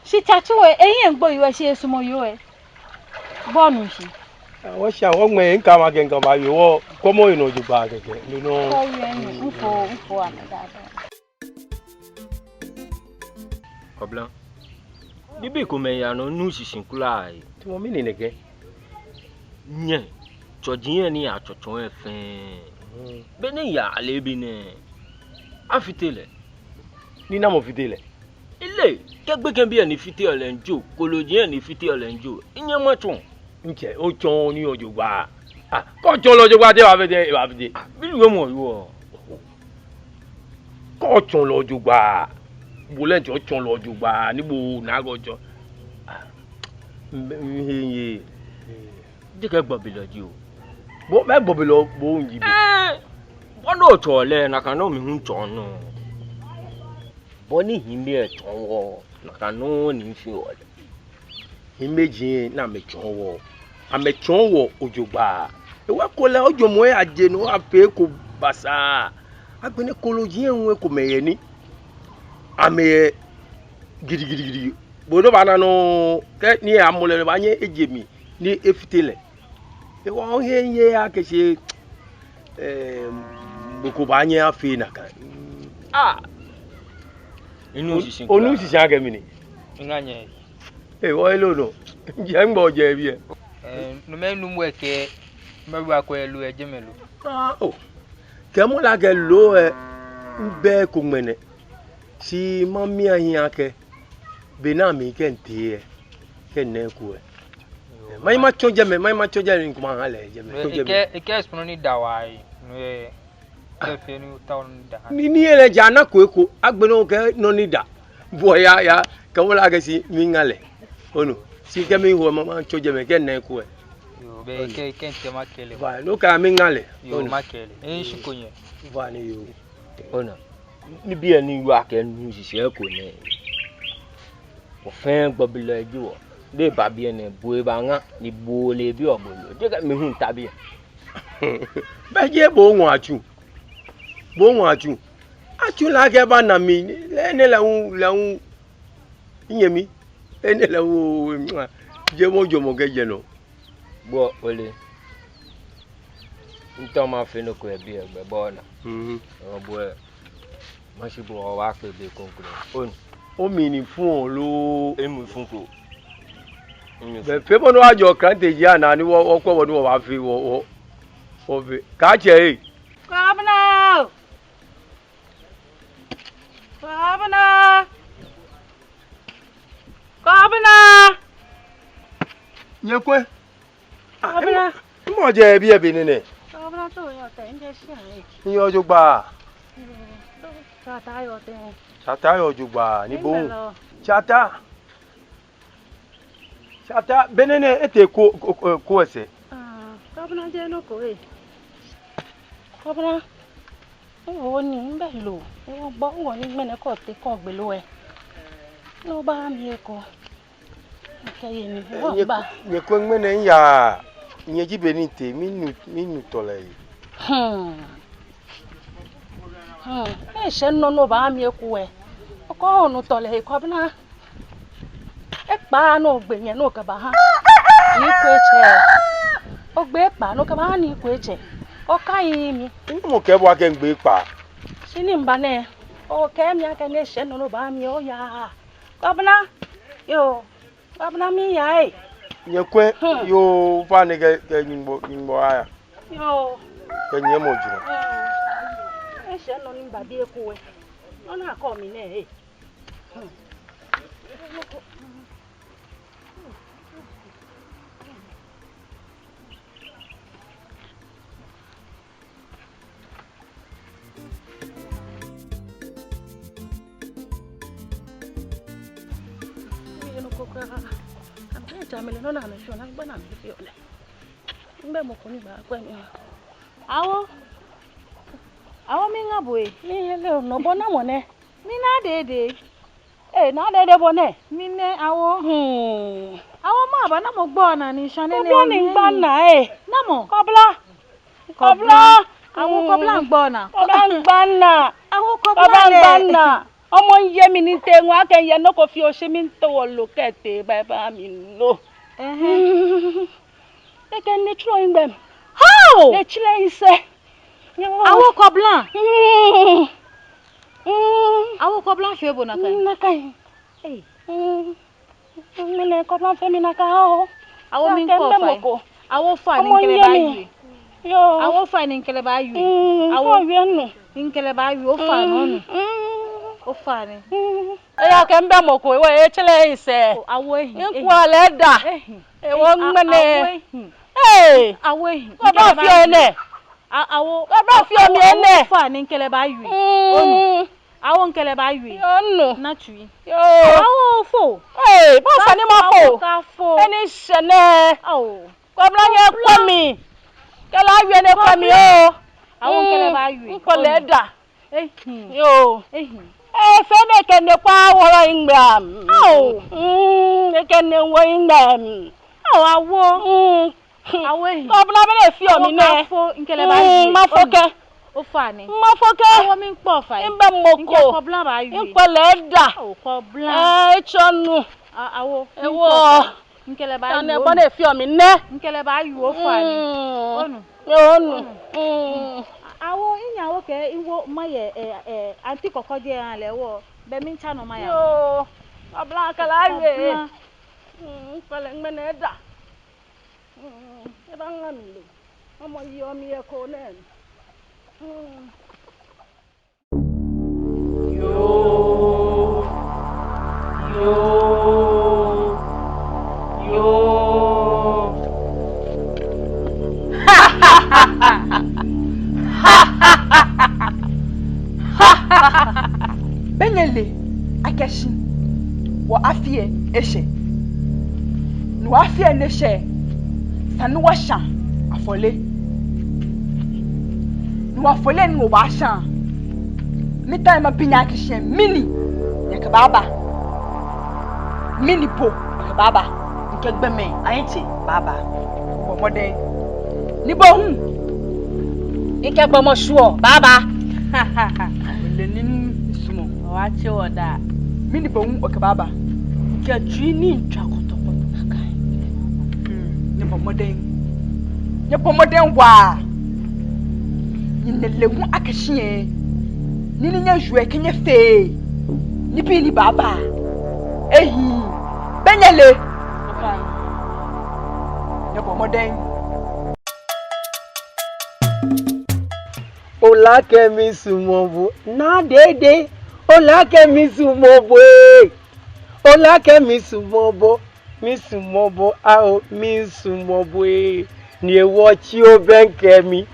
Shi tsatsu ɛ, ehiɛ gbo yoo ɛ, shi esumɔɔ yoo ɛ. Bo onu shishi. Wɔsha, wɔŋmɛ, ŋkɛ makɛɛ ŋkɛba yoo, wɔkɔmɔ yɛ nɔ jogbaŋŋ kɛkɛ. No nɔ. Ko wie nu, ŋfo, ŋfo amɛ dada. Kɔbla, nibii komɛi yaa nɔ, minuuu shishi kwraa ee. Tamɔ mɛni nɛkɛ? Nyɛ, tsɔji yɛ ni atsɔtsɔ yɛ fɛɛ. Hmm. Be ni yaa lɛ bi nɛɛ, afite lɛ. Ni namɔ fite lɛ? Ile, kɛ gbekɛbii ni fiteɔ lɛ miijɔ, koloji ni fiteɔ lɛ miijɔ, minyɛŋ matsɔ. Ntsɛ, otsɔ ni ojogbaŋŋ. Ah, kɛ otsɔ lɛ ojogbaŋŋ, te ebaafite, ebaafite. Ah, bi lɛ mɔ yoo. Kɛ otsɔ lɛ ojogbaŋŋ, bo lɛ ntsɛ otsɔ lɛ ojogbaŋŋ, ni bo naa kɛ otsɔ. Ah, m-, m-, he, he. Jeee gbɔbilɔ ji o. Bo, mɛɛ gbɔbilɔ bo ji bo? Ɛɛ, bɔ ni otsɔɔ lɛ, nakai nɔŋŋ mi hu mitsɔɔ nɔ. Bɔ ni hiimɛi tsɔɔ wɔ, nakai nɔŋŋ ni mifeɔ lɛ. Hiimɛi ji ni amɛtsɔɔ wɔ. Amɛtsɔɔ wɔ ojogbaŋŋ. Ekolɛ ojɔɔmɔ ɛ aje nɔ afee eko basaa. Agbɛnɛ koloji ɛ hu ekomɛi yɛ ni amɛyɛ gidigidigidi. Bo nɔ obaana nɔ kɛ ni amɔ lɛ nɔ baanyɛ eje mli ni efite lɛ. Ewa ohe ye akɛ shi, eh, mɔ ko baanyɛ afee nakai. Ah. Minuuu shishi. Onuuu shishi akɛ mɛni? Ŋa nyɛ. Ee, wɔ elo nɔ. Jɛ ŋgbɔ jɛ biɛ. Eh, no mɛi nuumo ɛ kɛ, mɛi wa ko elo ɛ jɛmɛ lo. Ah, oh. Kɛ mɔ lɛ kɛ lo ɛ, mbɛ ko ŋmɛnɛ. Shi mamia hiɛ akɛ. Be ni mikɛ ntee ɛ, kɛ nɛɛ ko ɛ. Yoo. Manyɛ matsɔ jɛmɛ, manyɛ matsɔ jɛmɛ, ni kuma ha lɛ jɛmɛ. Tsɔ jɛmɛ. Ekɛ, ekɛ sɔnɔ ni da wa yi. No ɛ, kɛ fee ni otao ni da ha. Ni, ni ele ja na ko eko, agbɛnɛ okɛ nɔ ni da. Bo ya, ya, kɛ wala kɛ shi miŋa lɛ. Onu, shi kɛ miho ma, matsɔ jɛmɛ, kɛ nɛɛ ko ɛ. Yoo, be kɛ, kɛ ntee makɛɛ lɛ. Ba, no kɛ miŋa lɛ. Yoo, onu. Makɛɛ lɛ. Ee, shi ko nyɛ. Ba ni yoo. Ona, nibii ni yɔɔ akɛ minuuu shishi eko nɛ. Wɔfɛɛ gbɔbilɔi ji wɔ. Ni eba biɛ nɛɛ, bo ebaŋa, ni bo ole biɛ ogbɔbilɔ. Jeee kɛ mi hu mita biɛ. Bɛ jeee bo ŋɔ atsu. Bo ŋɔ atsu. Atsu lɛ kɛ eba na mi, lɛ nɛɛ lɛ hu, lɛ hu. Minyɛmi, enɛ lɛ hu, jɛmɔ jɔɔmɔ kɛjɛ nɔ. Bo ole. Ntao mafee nɔ ko yɛ biɛ gbɛ bɔ ni. Mhm. Ɔɔ bo ɛ. Mashi bo obaakpe be kroko. Onu. Omli ni fu lo. Emli fu ko. Bɛ fee bɔ ni wɔjɔ klante ji ana ni wɔ, wɔkwɛ bɔ ni wɔbaafee wɔ, wɔ, wɔfee. Kaatsɛ ee. Kɔbla. Kɔbla. Kɔbla. Nyɛkwɛ. Kɔbla. Mɔ jɛ biɛ be nɛɛ nɛ. Kɔbla to yɔɔ tɛŋŋ, njɛ shi ayi. Nyɛyɔɔ jogbaŋŋ. Tsata yɔɔ tɛŋŋ. Tsata yɔɔ jogbaŋŋ, ni bo. Tsata. Tsata, be nɛɛ nɛ, etee ko, ko, ko, ko esɛɛ. Ah, Kɔbla jɛ nɔ ko ee. Kɔbla, ewo ni mbɛ lo, ewo gbɔ, ewo ni ŋmɛnɛ kɔ te kɔ gbe lo ɛ. No ba mi eko. Okɛ ye mi, eh, wo nyɛ, ba. Nyɛkwɛ ŋmɛnɛ miya, nyɛji be ni mitee, minu, minu tɔlɛ yi. Hmm. Hmm. Eshɛ nɔ ni oba mi eko ɛ. Okɔ onu tɔlɛ yi Kɔbla. Ekpaa ni ogbe nyɛ ni okɛba ha. Ni ko etsɛ. Ogbe ekpaa ni okɛba ha ni ko etsɛ. Okai mi. Mɔ kɛ bo akɛ ŋgbe ekpaa. Shi ni mba nɛ. Okɛɛ mi akɛ ni eshɛ nɔ ni oba mi oya. Kɔbla. Yoo. Kɔbla miya ee. Nyɛkwɛ. Hmm. Yoo, fa ni kɛ, kɛ nyingbo, nyingbo aya. Yoo. Kɛ nyɛmɔ juro. Hmm. Eshɛ nɔ ni mba bi eko ɛ. Nɔ ni akɔ mi nɛ ee. Amɛ ja mi lɛ nɔ ni amɛfeɔ, ni agba ni amɛfeɔ lɛ. Mibɛ mɔ ko ni baakwɛ mi. Awo. Awo, miiŋa bo ee. Miilɛ o, nɔ bɔ namɔ nɛ? Mi Naa Dede. Ee, Naa Dede bo nɛ? Mi nɛ, awo. Hmm. Awo, maba namɔ gbɔ naa ni shane nɛ. Kɔbla ni migba naa ee. Namɔ? Kɔbla. Kɔbla. Awo, kɔbla gbɔ naa. Kɔbla migba naa. Awo, kɔbla migba naa. Omɔ miiye mi ni mitee ŋwɛi akɛ miye nɔ ko fioo shi mitee wɔlo kɛtee baba mi lo. Ɛhɛɛ. Ekɛɛ ni etsirɛ migbɛ. How? Ni etsirɛ misɛɛ. Awo, kɔbla. Mm. Mm. Awo, kɔbla fee bo nakai? Mm, nakai. Ei. Mm. Mɛni kɔbla fee mi nakai oo? Awo, miikpa bo fai. Awo, ofainɛ, mikɛ lɛ baawie. Yoo. Awo, ofainɛ, mikɛ lɛ baawie. Mm, awo, owie nu. Mikɛ lɛ baawie, ofainɛ, onu. Mm. Ofainɛ. Mm. Ejaakɛ mibɛ mɔ ko, ewo etsirɛ misɛɛ. Oo, awo, ehi. Mikwɛɔ lɛ daa. Ehi. Ewo ŋmɛnɛ. Awo, ehi. Ee. Awo, ehi. Kɔbla fee enɛ. Awo. Kɔbla fee mi enɛ. Ofainɛ, mikɛ lɛ baawie. Mm. Onu. Awo, mikɛ lɛ baawie. Yoo, onu. Naa tsui. Yoo. Awo, fo. Ee, bo sane mafo. Awo, kafo. Enɛ sane. Awo. Kɔbla, nyɛkwɛ mi. Kɛ lɛ awie ni ekwɛ mi oo. Awo, mikɛ lɛ baawie. Mikwɛɔ lɛ daa. Ehi. Yoo. Ehi. Ee, fee ni ekɛ nɛkpa wolo migbɛ. Awo. Mm, ekɛ nɛwo migbɛ. Awo, awo. Mm. Awo, ehi. Kɔbla, bɛ ni efeɔ mi nɛ. Awo, kafo, mikɛ lɛ baawie. Mm, mafo kɛ. Ofainɛ. Mafo kɛ. Awo, miikpa bo fai. Mibɛ mɔ ko. Mikɛ kɔbla baawie. Mikwɛɔ lɛ daa. Awo, kɔbla. Ee, etsɔ nu. Awo. Ewo. Miikpa bo fai. Mikɛ lɛ baawie. Sane bɔ ni efeɔ mi nɛ. Mikɛ lɛ baawie, ofainɛ. Mm. Onu. Onu. Mm. Awo, minya awo kɛ miwo maya, ee, ee, anti Kɔkɔje lɛ wɔ. Bɛ miitsa nɔ maya. Yoo. Kɔbla, kɛ lɛ awie. Kɔbla. Mm, mikwɛɔ lɛ ŋmɛnɛ daa. Mm, ebaaŋa mi lo. Omɔ miiye mi eko nɛ. Mm. Yoo, yoo, yoo. Bɛ nyɛle akɛ shi wɔ afi lɛ eshɛ. Ni wɔ afi lɛ ni eshɛ, esa ni wɔsha afɔle. Ni wɔ afɔle ni wɔbaasha, miitao mabi nyɛ akɛ shi mɛni nyɛkɛbaaba. Mɛni bo okɛbaaba? Mikɛ gbɔmɛi ayiŋ tsɛ baaba. Bɔ mɔdɛŋ. Ni bo hu? Mikɛ gbɔmɔ shuɔ baaba. Ole nɔ ni misumɔɔ. Obaatse wɔ daa. Mɛni bo hu okɛbaaba? Mikɛ tsui ni mitswa kɔtɔkɔtɔ. Hmm, nyɛbɔ mɔdɛŋ. Nyɛbɔ mɔdɛŋ waa. Nyɛle hu akɛ shi lɛ, nii ni nyɛjwɛŋ akɛ nyɛfee, nibii ni baaba, ehi, bɛ nyɛle. Nyɛbɔ mɔdɛŋ. Ole akɛ misumɔɔ bo, Naa Dede. Ole akɛ misumɔɔ bo ee. Ole akɛ misumɔɔ bo, misumɔɔ bo, ao, misumɔɔ bo ee. Ni ewɔ tsi obɛŋkɛ mi,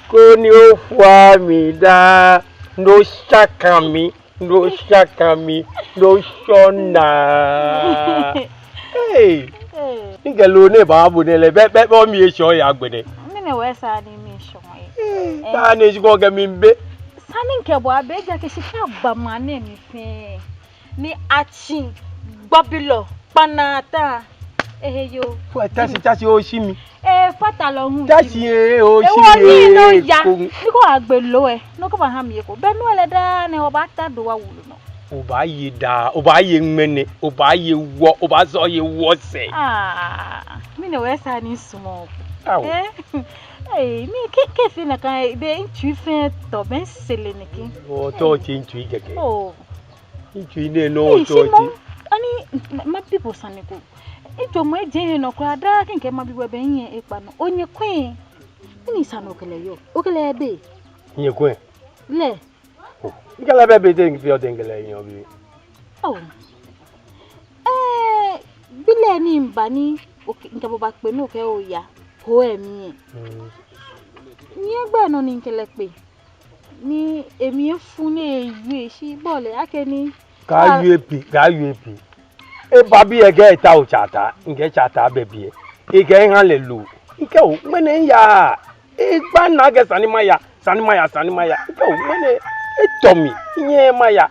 koni ofua mi daa, ni oshaka mi, ni oshaka mi, ni oshɔ naa. Hey! Hey. Mikɛ loo nɛɛ baaba bo nɛɛ lɛ, bɛ, bɛ, bɛ omii eshɔ yɛ agbɛnɛ. Mɛni hewɔ esa ni miishɔ yɛ? Hey, eh, taa ni shi ko kɛ mi be. Sane ni mikɛ bo abe, ejaakɛ shika gbaa maŋ nɛɛ mli fɛɛ. Ni atsi gbɔbilɔ kpanaa ta. Ehe yoo. Fo, tasi, tasi, oshi mi. Ee, fatalɔ hu. Tasi, ee, oshi mi. Ewo ni no ya. Ni ko agbe lo ɛ. No ko ba ha mi eko. Bɛ no lɛ daa ni obaata do wa wulu nɔ. Obaaye daa, obaaye ŋmɛnɛ, obaaye wɔ, obaazɔ ye wɔ sɛɛ. Ah, mɛni hewɔ esa ni misumɔɔ bo? Ao. Ee, ee, mi kɛ, kɛ fee nakai, bɛ mitsui fɛɛ tɔ, bɛ misele nɛkɛ. Otɔ tsi mitsui kɛkɛ. Oh. Mitsui nɛɛ nɔ. Ei, otɔ tsi. Ani, ma, mabi bo sane ko. Ijwɛŋmɔ ejɛ he nɔ kwraa daa kɛ mikɛɛ mabi bo bɛ minyɛ ekpa nɔ. Onyɛ kwɛ. Mɛni sane okɛ lɛ yɔɔ? Okɛ lɛ yɛ be? Nyɛ kwɛ. Lɛ. Oh, mikɛ lɛ bɛ be tɛŋŋ fio tɛŋŋ mikɛ lɛ yɔɔ bi? Oh. Ee, bi lɛ ni miba ni, okɛ, mikɛ bo bakpe nɔ kɛ oya. Ko emi. Mm. Nyɛ gbɛ nɔ ni mikɛ lɛ kpe. Ni emli efu ni eyɔɔ shi bɔ lɛ akɛni. Kaawie pii, kaawie pii. Eba biɛ kɛ etao tsɛ ataa, mikɛɛ tsɛ ataa bɛ biɛ. Ekɛɛ eha lɛ loo. Mikɛɛ oo, ŋmɛnɛ miyaaa. Egba naa akɛ esa ni maya, esa ni maya, esa ni maya. Mikɛɛ oo, ŋmɛnɛ etɔ mi, minyɛɛɛ maya.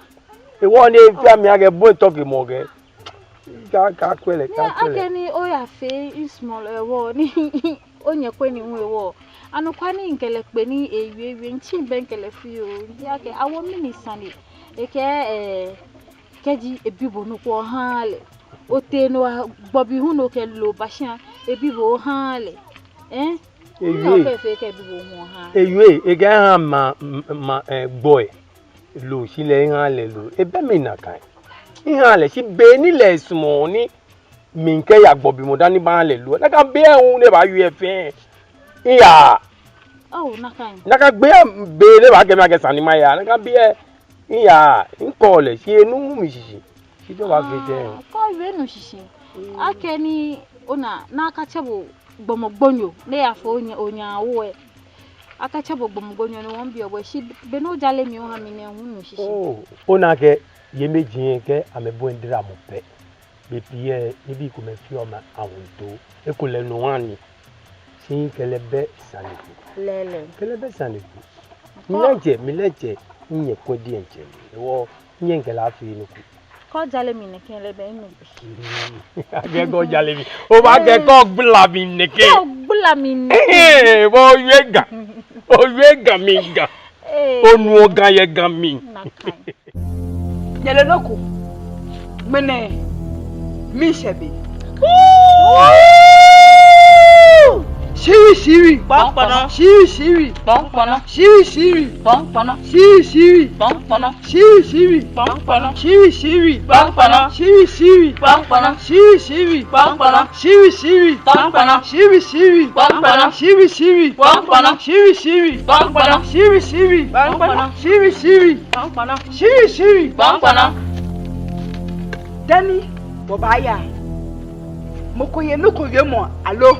Hewɔ ni efee mi akɛ bo etɔ kɛ mɔ kɛ. Ka, kaakwɛ lɛ, kaakwɛ lɛ. Akɛni oyafee small hewɔ ni onyɛ kwɛ ni hu hewɔ. Anɔkwa ni mikɛ lɛ kpe ni ewie wie, mitsi bɛ mikɛ lɛ fioo. Ni akɛ awo mɛni sane. Ekɛɛ, eh, kɛji ebi bo nɔ ko oha lɛ. Otee nɔ agbɔbi hu nɔ kɛ loo ba shia, ebi bo oha lɛ. Eh? Ewie. Nɔ fɛɛ fɛɛ kɛ ebi bo hu oha. Ewie, ekɛɛ eha ma, ma, eh, gbɔi. Loo, shi lɛ miha lɛ loo. Ebɛ mli nakai. Miha lɛ, shi be ni lɛ esumɔɔ ni mikɛya gbɔbimɔ dani maha lɛ loo. Nakai be hu ni ebaawie fɛɛ. Miyaaa. Oh, nakai. Nakai be, be ni ebaakɛɛ mi akɛ esa ni maya. Nakai be miyaaa. Mikɛɔ lɛ, shi enuuu mi shishi. Shi te obaafee tɛŋŋ? Ah, kɛ owie nu shishi. Mm. Akɛni ona, ni akatsɛ bo gbɔmɔ gbonyo, ni eyafo onya, onya wo ɛ. Akatsɛ bo gbɔmɔ gbonyo ni wɔmiibi bo ɛ, shi be ni ojale mi oha mi nɛɛ hu minu shishi. Oh, ona akɛ yei amɛji kɛ amɛbɔi diramɔ pɛ. Bei pii lɛ, nibii komɛi feɔ amɛ awuŋtoo. Ekolɛ no hani. Shi mikɛ lɛ bɛ sane ko. Lɛɛlɛŋ. Mikɛ lɛ bɛ sane ko. Kɔ- Mileee jɛ, mileee jɛ, minyɛ kwɛ diɛŋtsɛ. Hewɔ, minyɛ mikɛ lɛ afee nɔ ko. Kɛ ojale mi nɛkɛ lɛ bɛ minu. Akɛ kɛ ojale mi. Obaakɛɛ kɛ ogbala mi nɛkɛ. Kɛ ogbala mi nɛkɛ. Ee, bo owie Ga. Owie Ga mli Ga. Ee. Onuɔ Ga yɛ Ga mli. Nakai. Nyɛle nɔ ko. Ŋmɛnɛ, miishɛ be. Shiri shiri. Kpɔŋkpɔnɔ. Shiri shiri. Kpɔŋkpɔnɔ. Shiri shiri. Kpɔŋkpɔnɔ. Shiri shiri. Kpɔŋkpɔnɔ. Shiri shiri. Kpɔŋkpɔnɔ. Shiri shiri. Kpɔŋkpɔnɔ. Shiri shiri. Kpɔŋkpɔnɔ. Shiri shiri. Kpɔŋkpɔnɔ. Shiri shiri. Kpɔŋkpɔnɔ. Shiri shiri. Kpɔŋkpɔnɔ. Shiri shiri. Kpɔŋkpɔnɔ. Shiri shiri. Kpɔŋkpɔnɔ. Shiri shiri. Kpɔŋkpɔnɔ. Shiri shiri. Kpɔŋkpɔnɔ. Shiri shiri. Kpɔŋkpɔnɔ. Dani wɔbaaya, mɔ ko yɛ nɔ ko wiemɔ aloo?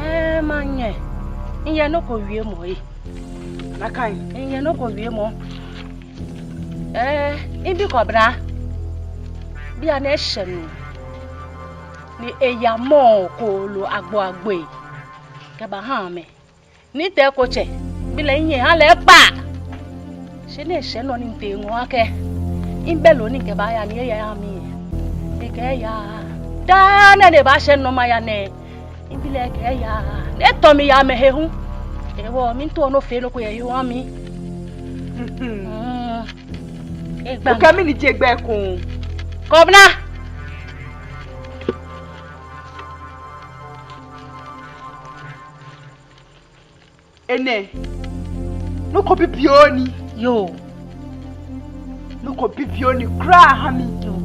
Ɛɛ, manyɛ. Miyɛ nɔ ko wiemɔ ee. Nakai. Miyɛ nɔ ko wiemɔ. Ɛɛ, mibi Kɔbla. Bianɛ eshɛ nɔ. Ni eya mɔ ko loo agbo agboi kɛbaha amɛ. Ni tɛ ko tsɛ, mibi lɛ minyɛ miha lɛ kpaa. Shi ni eshɛ nɔ ni mitee ŋɔɔ akɛ mibɛ loo ni mikɛbaaya ni eyaha mi. Ekɛɛ eyaaa. Daa nɛɛ ni ebaashɛ nɔ maya nɛɛ. Mibi lɛ ekɛɛ eyaaa. Ni etɔ mi yɛ amɛhe hu. Hewɔ, miitao ni ofee nɔ ko yɛ he oha mi. Mm. Egba. Okɛɛ mɛni ji egbɛi ko? Kɔbla. Enɛ, nɔ ko bibioo ni. Yoo. Nɔ ko bibioo ni kwraa ha mi. Yoo.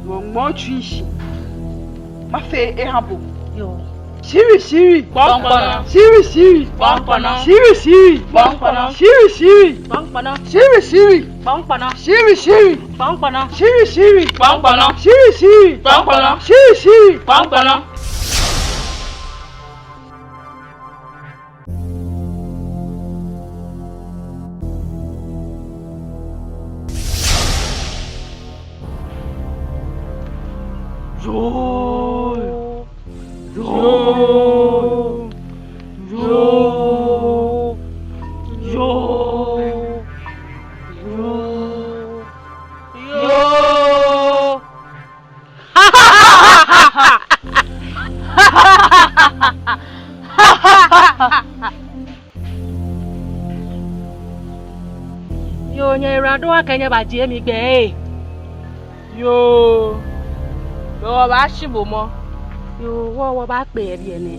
Wɔŋmɔ tsui shi. Mafee eha bo. Yoo. Shiri shiri. Kpɔŋkpɔnɔ. Shiri shiri. Kpɔŋkpɔnɔ. Shiri shiri. Kpɔŋkpɔnɔ. Shiri shiri. Kpɔŋkpɔnɔ. Shiri shiri. Kpɔŋkpɔnɔ. Shiri shiri. Kpɔŋkpɔnɔ. Shiri shiri. Kpɔŋkpɔnɔ. Shiri shiri. Kpɔŋkpɔnɔ. Shiri shiri. Kpɔŋkpɔnɔ. Yoo. Yoo. Yoo. Yoo. Yoo, nyɛyiwaladɔŋŋ akɛ nyɛbajie mi gbɛ ee. Yoo, wɔbaashi bo mɔ. Yoo, wɔ, wɔbaakpe yɛ biɛ nɛɛ.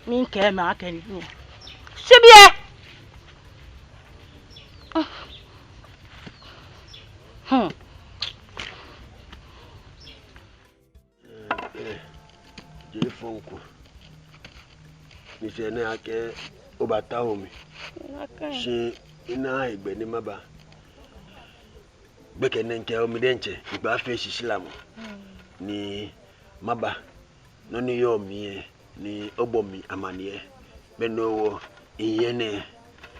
Mikɛɛ mɛi akɛ ni. Shi biɛ. Hmm. Ee, ee, jeee fɔŋ ko. Ni sɛɛ nɛɛ akɛ obatao mi. Nakai. Shi minaaa hegbɛ ni maba. Gbɛkɛ nɛɛ mikɛɛ omli diɛŋtsɛ, mibaafee shishi lamɔ. Hmm. Ni maba. Nɔ ni yɔɔ mli lɛ, ni obɔ mi amaniɛ. Be nɔ hewɔ miyɛ nɛɛ.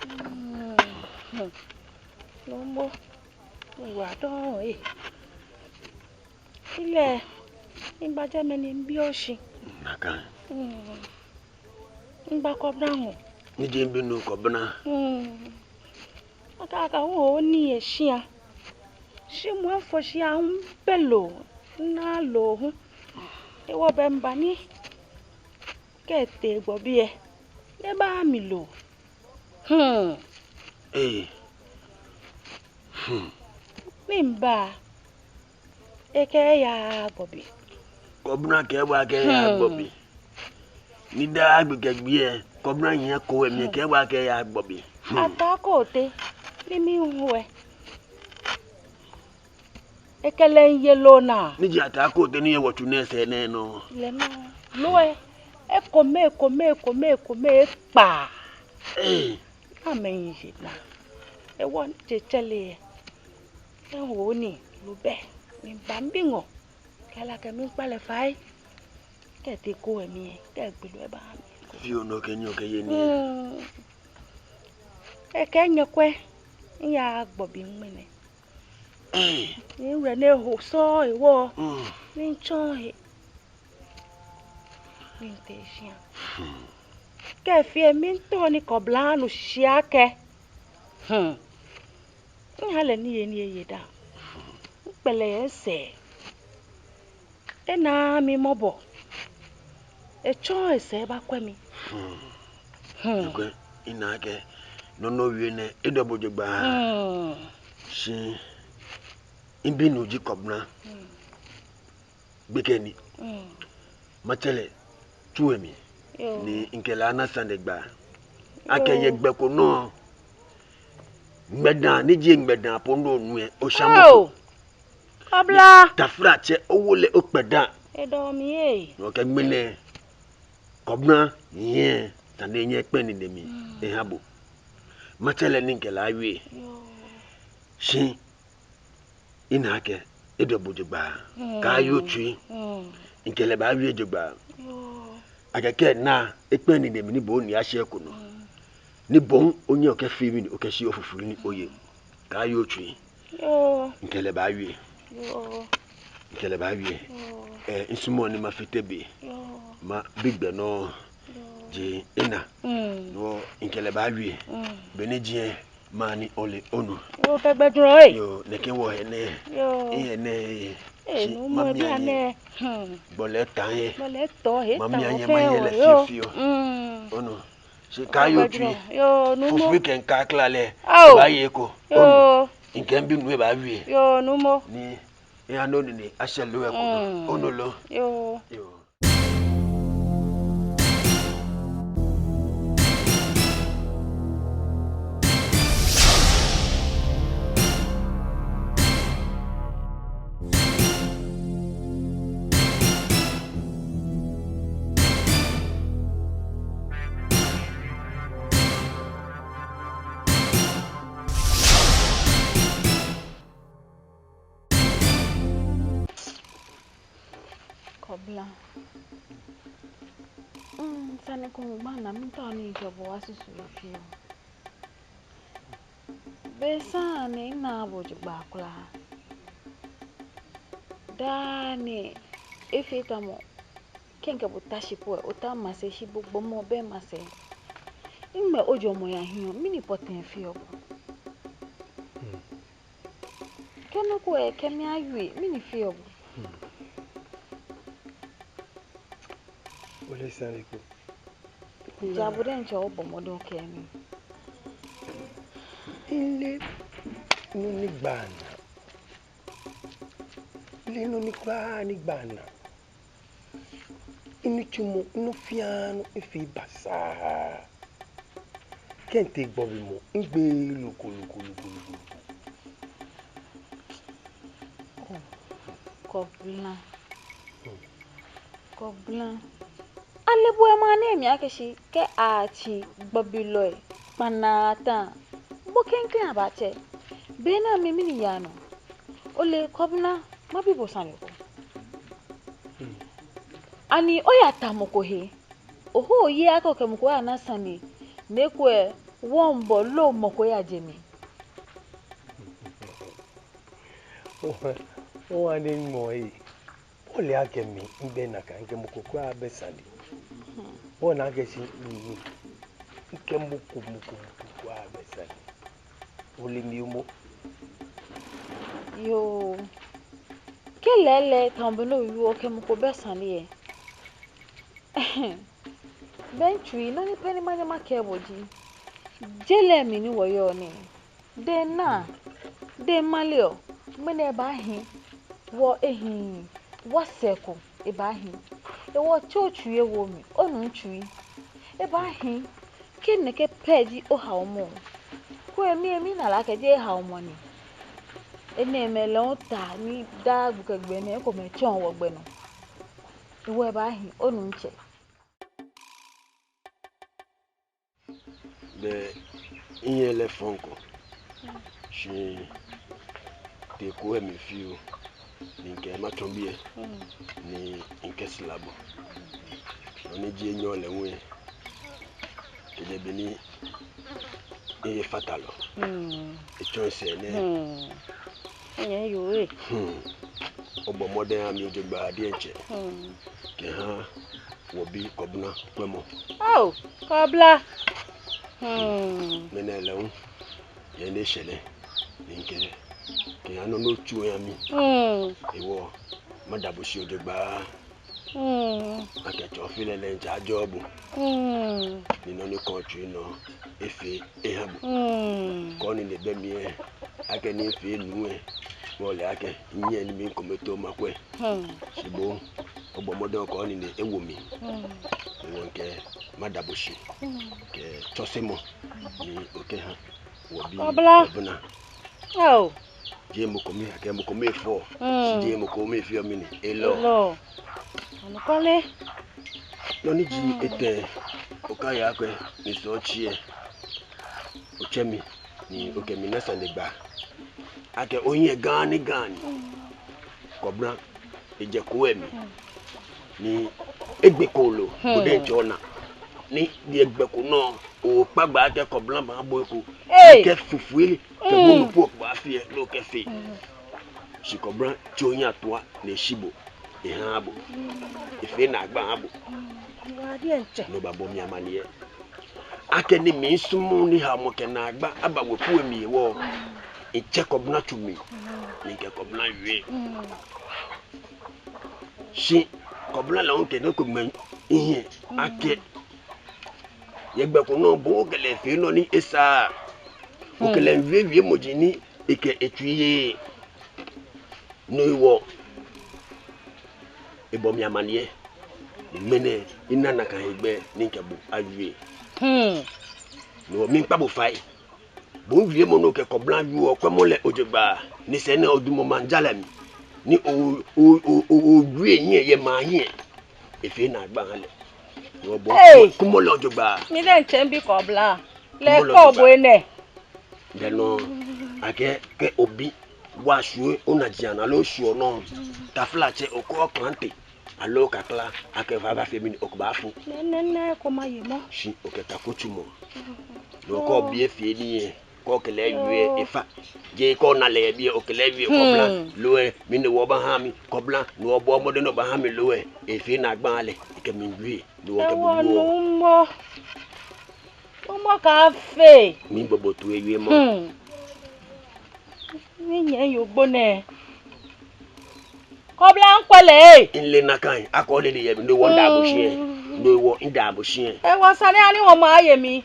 Hmm. Nuumo, wa dɔŋŋ ee. Shi lɛ, migba jɛmɛ ni mibi oshi. Nakai. Mm. Migba Kɔbla ŋɔɔ. Ni ji mibinuu Kɔbla. Mm. Akɛ akɛ hu ni yɛ shia. Shi mɔ fɔ shia hu bɛ loo, naa loo hu. Hewɔ bɛ miba ni kɛ etee gbɔbi lɛ, nyɛbaha mi loo. Hmm. Ee. Hmm. Miiba. Ekɛɛ eyaaa gbɔbi. Kɔbla kɛɛ bo akɛ eyaaa gbɔbi. Ni daa gbi kɛ gbi lɛ, Kɔbla nyiɛ ko lɛ mli, ekɛɛ bo akɛ eyaaa gbɔbi. Hmm. Ataa Kotey, ni mihu lɛ. Ekɛ lɛ miiye loo naa. Ni ji Ataa Kotey ni yɛ wɔtsu nɛɛ sɛɛ nɛɛ nɔ. Lɛ nɔ. Loo lɛ, ekome, ekome, ekome, ekome, ekpaa. Ee. Amɛmiiye naa. Hewɔ ni tsɛtsɛ lɛ. Ewo ni loo bɛ. Miba mibi ŋɔɔ. Kɛlɛ akɛ miikpa lɛ fai. Kɛ etee ko lɛ mli, kɛ egbe loo lɛ ebaha mi. Fioo nɔ kɛ nyɔ kɛ ye ni. Hmm. Ekɛɛ nyɛkwɛ, miyaaa gbɔbi ŋmɛnɛ. Ee. Miwerɛ nɛɛ ho sɔŋŋ hewɔ. Mm. Miitsɔ mihe. Miitee shia. Hmm. Kɛ efee lɛ miitao ni Kɔbla anu shishi akɛ. Hmm. Miha lɛ niyenii eye daa. Mikpɛlɛ yɛ misɛɛ. Ena mi mɔbɔ. Etsɔ esɛɛ ebakwɛ mi. Hmm. Hmm. Ekwɛ, mina akɛ nɔ ni owie nɛɛ, edɔ bo jogbaŋŋ. Hmm. Shi mibinuu ji Kɔbla. Hmm. Gbekɛ ni. Mm. Matsɛ lɛ tsu lɛ mli. Yoo. Ni mikɛ lɛ ana sane gba. Yoo. Akɛ yɛ gbɛ ko nɔ. Ŋmɛdaa, ni ji ŋmɛdaa po nɔ nu lɛ, oshamɔ ko. Ao! Kɔbla. Taflatsɛ, owo lɛ okpɛ daa. Edɔ mi ee. Nɔ kɛ ŋmɛnɛ. Kɔbla, nyɛ, sane nyɛ kpɛ ni de mi. Mm. Eha bo. Matsɛ lɛ ni mikɛ lɛ awie. Yoo. Shi mina akɛ edɔ bo jogbaŋŋ. Mm. Kaaye otsui. Mm. Mikɛ lɛ baawie jogbaŋŋ. Yoo. Akɛ kɛ ena ekpɛ ni de mi ni bo ni ashi eko nɔ. Mm. Ni bo onyɛ okɛfee mi ni okɛshi ofufui ni oye. Kaaye otsui. Yoo. Mikɛ lɛ baawie. Yoo. Mikɛ lɛ baawie. Yoo. Ee, misumɔɔ ni mafite be. Yoo. Mabi gbɛ nɔ. Yoo. Jeee ena. Mm. Nɔ mikɛ lɛ baawie. Mm. Be ni ji lɛ, mani ole onu. Yoo, kɛ gbɛ jurɔ ee. Yoo, nɛkɛ wɔhe nɛɛ. Yoo. Ehe nɛɛ ee. Ee, shi nuumo, mami bii anyiɛ. Nɛɛ. Hmm. Gbɔlɛ ta he. Gbɔlɛ tɔ he. Mami ta anyiɛ, wɔfɛɛ mayɛ lɛ fiofio. Mm. Onu. Shi kaaye otsui. Yoo, nuumo. Fufui kɛ ŋkakla lɛ. Ao. Baaye eko. Yoo. Onu. Mikɛ mibinuu lɛ baawie. Yoo, nuumo. Ni eha nɔ ni ni ashɛ loo eko nɔ. Mm. Onu lo. Yoo. Yoo. Kɔbla. Mm, sane ko miigba naa, miitao ni mikɛ bo asusu he fioo. Be saŋŋ ni minaaa bo jogbaŋŋ kwraa. Daa nɛɛ efee tamɔ kɛ mikɛ bo ta shi po lɛ, ota masɛi, shi bo gbɔmɔ bɛ masɛi. Ŋmɛnɛ ojwɛŋmɔ yahiɔ, mɛni pɔtɛɛ feɔ bo? Hmm. Kɛ nɔ ko lɛ, kɛ mi awie, mɛni feɔ bo? Hmm. Ole sane ko. Ja bo diɛŋtsɛ obɔ mɔdɛŋ okɛɛ mi. Mileee nɔ ni gbaa minaa. Mileee nɔ ni kwraa ni gbaa minaa. Minitsumɔ, nɔ fɛɛ nɔ efee basaa. Kɛ mitee gbɔbimɔ, migbeee loko loko loko loko. Kɔbla. Kɔbla. Ale bo emaŋ nɛɛ mli akɛ shi kɛ atsi gbɔbilɔi kpanaa ta, bo klɛŋklɛŋ abaatsɛ. Be nɛɛ mli mɛni yaa nɔ? Ole Kɔbla, mabi bo sane ko. Ani oyata mɔ ko he? Oho, oyeee akɛ okɛ mɔ ko yana sane, ni ekolɛ wɔŋ bo loo mɔ ko yaje mli? Owa ni mɔ yi. Ole akɛ mi, migbɛ nakai, mikɛ mɔ ko kwraa bɛ sane. Ona akɛ shi mi, mikɛ mɔ ko, mɔ ko, mɔ ko kwraa bɛ sane. Ole mi momo. Yoo. Kɛ lɛɛlɛŋ tamɔ bɔ ni owieɔ, okɛ mɔ ko bɛ sane lɛ, be ni tsui, nɔ ni pɛ ni manyɛ makɛɛ bo ji, je lɛ mli ni wɔyɔɔ nɛɛ, dɛŋ naa, dɛŋ maleɔ, ŋmɛnɛ ebaahi, wɔ ehiii, wɔsɛɛ ko ebaahi. Ewɔ, tsɛ otsui ewo mli, onu mitsui. Ebaahi, kɛ nɛkɛ pɛ ji ohaomɔ. Kwɛ mi, mina lɛ akɛ jeee haomɔ ni. Enɛɛmɛi lɛ ota ni daa gbi kɛ gbɛ nɛɛ ekomɛi tsɔɔ wɔ gbɛ nɔ. Ewɔ, ebaahi, onu mitsɛ. Be mihiɛ lɛ fɔŋ ko, shi tee ko lɛ mli fioo, ni mikɛɛ matsɔ biɛ, ni mikɛshara bo. Nɔ ni ji enyɔ lɛ hu lɛ, kɛjɛ be ni miye fatalɔ, etsɔ misɛɛ nɛɛ. Enyɛ yoo ee. Obɔ mɔdɛŋ aha mi jogbaŋŋ diɛŋtsɛ. Kɛha wɔbi Kɔbla kwɛmɔ. Ao, Kɔbla. Ŋmɛnɛ lɛ hu, yɛ nɛɛ shɛ nɛɛ, ni mikɛɛ, kɛha nɔ ni otsu oha mi. Ewɔ, mada bo shi jogbaŋŋ. Akɛ tsɔfilɛ lɛ ŋtsɛ ajɔɔ bo. Ni nɔ ni kɔɔ tsui nɔ, efee eha bo. Kɔɔ ni nɛɛ be mli lɛ, akɛ ni efee nuu lɛ, mɔ lɛ akɛ, nyɛ ni mi ŋkome too makwɛ. Shi bo, obɔ mɔdɛŋ kɔɔ ni nɛɛ ewo mi. Ewɔ, mikɛɛ mada bo shi. Kɛ tsɔsemɔ ni okɛha wɔbi Kɔbla. Kɔbla. Ao. Jeee mɔ kome, akɛ mɔ kome fɔ. Shi jeee mɔ kome feɔ mi nii. Elɔ. Elɔ. Anɔkwale. Nɔ ni ji etɛ, okaya kwɛ, ni sɔɔ tsɛ. Otsɛ mi, ni okɛ mi na sane gba. Akɛ ohiɛ gani gani. Kɔbla, ejɛ ko lɛ mli. Ni egbe kooloo, bo diɛŋtsɛ ona. Ni egbɛ ko nɔ, okpa gbɛ akɛ Kɔbla baaha bo eko. Kɛ fufui lɛ, kɛ bo nu po kpa fie lɛ okɛfee. Shi Kɔbla tsɔ ohiɛ atua ni eshi bo. Eha bo. Efee naagba eha bo. Wa diɛŋtsɛ. No baabɔ mi amaniɛ. Akɛ ni misumɔɔɔ ni haomɔ kɛ naagba aba weku lɛ mli hewɔ, mitsɛ Kɔbla tsu mli, ni mikɛ Kɔbla wie. Shi Kɔbla lɛ hu kɛ nɔ ko ŋmɛ mihiɛ akɛ, yɛ gbɛ ko nɔ bo okɛ lɛ fee nɔ ni esaaa. Okɛ lɛ wie wiemɔi ni ekɛ etsui yeee. No hewɔ ebɔ mi amaniɛ. Ni ŋmɛnɛ mina nakai hegbɛ ni mikɛ bo awie. No hewɔ miikpa bo fai. Bo wiemɔ ni okɛ Kɔbla wieɔ, kwɛmɔ lɛ jogbaŋŋ, ni sɛɛ nɛɛ odamɔ maŋ jalɛ mli, ni o, o, o, o, owie nyɛ yɛ maŋ hiɛ. Efee naagba eha lɛ. No hewɔ bo, hey, kumɔ lɛ jogbaŋŋ. Mi diɛŋtsɛ mibi Kɔbla. Lɛ kɔ bo enɛ. Dɛ nɔ, akɛ, kɛ obi wa shwie, ona jiana loo shwie nɔ. Taflatsɛ, okɔ klante. Aloo kakla, akɛ va bafee mɛni okɛbaafo. Nɛnɛ, nɛnɛ, ko maye mɔ. Shi okɛ tako tsumɔ. Loo kɛ obi efee nii lɛ, kɛ okɛ lɛ wie efa. Jeee kɛ ona lɛ yɛ biɛ, okɛ lɛ wie Kɔbla. Loo lɛ, mɛni wɔbaaha mi, Kɔbla, no hewɔ bɔ mɔdɛŋ ni obaaha mi loo lɛ. Efee naagba eha lɛ, ekɛ mi wie, no hewɔ kɛ bo wo. Ewɔ, nuumo. Nuumo, kaafee. Miibo bo toi wiemɔ. Minyɛ yoo gbo nɛɛ. Kɔbla, ŋkwɛ lɛ ee. Mile nakai, akɛ ole lɛ yɛ mli, no hewɔ mida bo shi. No hewɔ mida bo shi. Ewɔ, sane ni ha ni wɔmaye mli.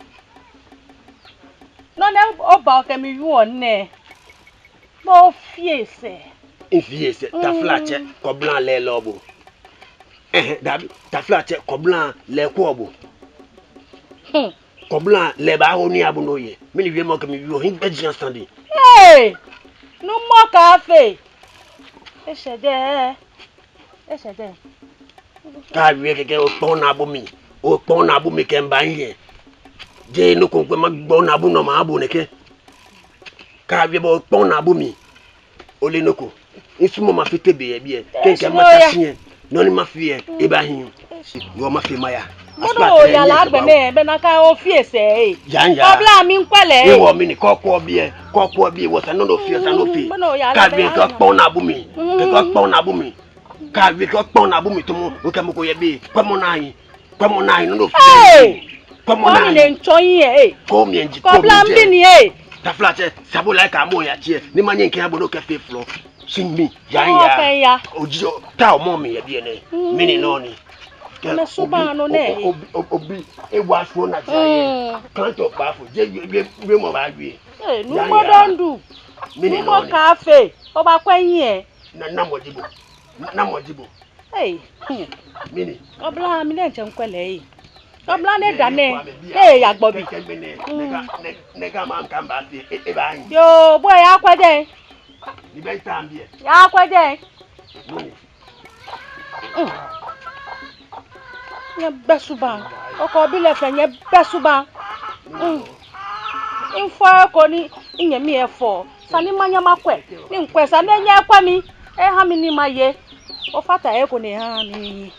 Nɔ ni oba okɛ mi wieɔ nɛɛ, bo ofee sɛɛ. Mifee sɛɛ, taflatsɛ, Kɔbla lɛ lɔ bo. Ɛhɛɛ, dabi, taflatsɛ, Kɔbla lɛ ekwɛɔ bo. Hmm. Kɔbla lɛ ebaaho nii aha bo ni oyɛ. Mɛni wiemɔ kɛ mi wieɔ, hiŋ gbɛjianɔ sane. Hey! Nuumo Kaafe. Eshɛ jɛi. Eshɛ jɛi. Kaawie kɛkɛ okpɔŋ naa bo mi. Okpɔŋ naa bo mi kɛ mba hiɛ. Jeee nɔ ko kwɛ magbɔ naa bo nɔ maha bo nɛkɛ. Kaawie bo okpɔŋ naa bo mi. Ole nɔ ko. Misumɔɔ mafite be yɛ biɛ. Kɛkɛ mata shi yɛ. Nɔ ni mafee yɛ, ebaahi. Yoo, mafee maya. Mɔ ni oya lɛ agbɛnɛ, bɛ nakai ofee sɛɛ. Yaa, yaa. Kɔbla miikwɛ lɛ. Ewɔ mɛni, kɔkɔ biɛ, kɔkɔ biɛ, wɔsa nɔ ni ofee, sa nɔ ni ofee. Kaawie kɛ okpɔŋ naa bo mi. Kɛ okpɔŋ naa bo mi. Kaawie kɛ okpɔŋ naa bo mi tamɔ okɛ mɔ ko yɛ biɛ. Kwɛmɔ naa yi. Kwɛmɔ naa yi nɔ ni ofee. Hey! Kwɛmɔ naa yi. Kɔmi nɛ ntsɔ yi, eh. Kɔmi nji, Kɔbla kɔmi nji. Mɛni, eh. Taflatsɛ, sabo lai ka mɔ ya tsɛ. Ni manyɛ mikɛha bo nɔ kɛfee flɔ. Shi mi, yaa, yaa. Oji o, ta omɔ mi yɛ biɛ nɛɛ. Mɛni nɔ ni. Kɛ mɛɛ subaŋ nɔ nɛ, obi, obi, obi, ewa suɔ naa ja yɛ. Kantɔ baafo, je, je, je, je mɔ baawie. Eh, Nuumo Dondu. Mɛni nɔ ni. Nuumo Kaafe, obaakwɛ yi, eh. Na, namɔ ji bo. Namɔ ji bo. Hey. Mɛni. Kɔbla, mi nɛ ntsɛ mikwɛ lɛ, eh. Kɔbla nɛ da nɛ. Hey, ya gbɔ bi. Nɛkɛ, nɛkɛ, nɛkɛ maŋ kɛ mba fee, e, ebaahi. Yoo, bo ya kwɛ jɛi. Ni bɛ ta mbi. Ya kwɛ jɛi. Mɛni. Nyɛbɛ subaŋ. Okɔ bi lɛ fɛɛ nyɛbɛ subaŋ. Mifɔ eko ni minyɛmi efɔ. Esa ni manyɛ makwɛ. Ni mikwɛ esa ni enyɛ ekwɛ mi. Eha mi ni maye. Ofata eko ni eha mi.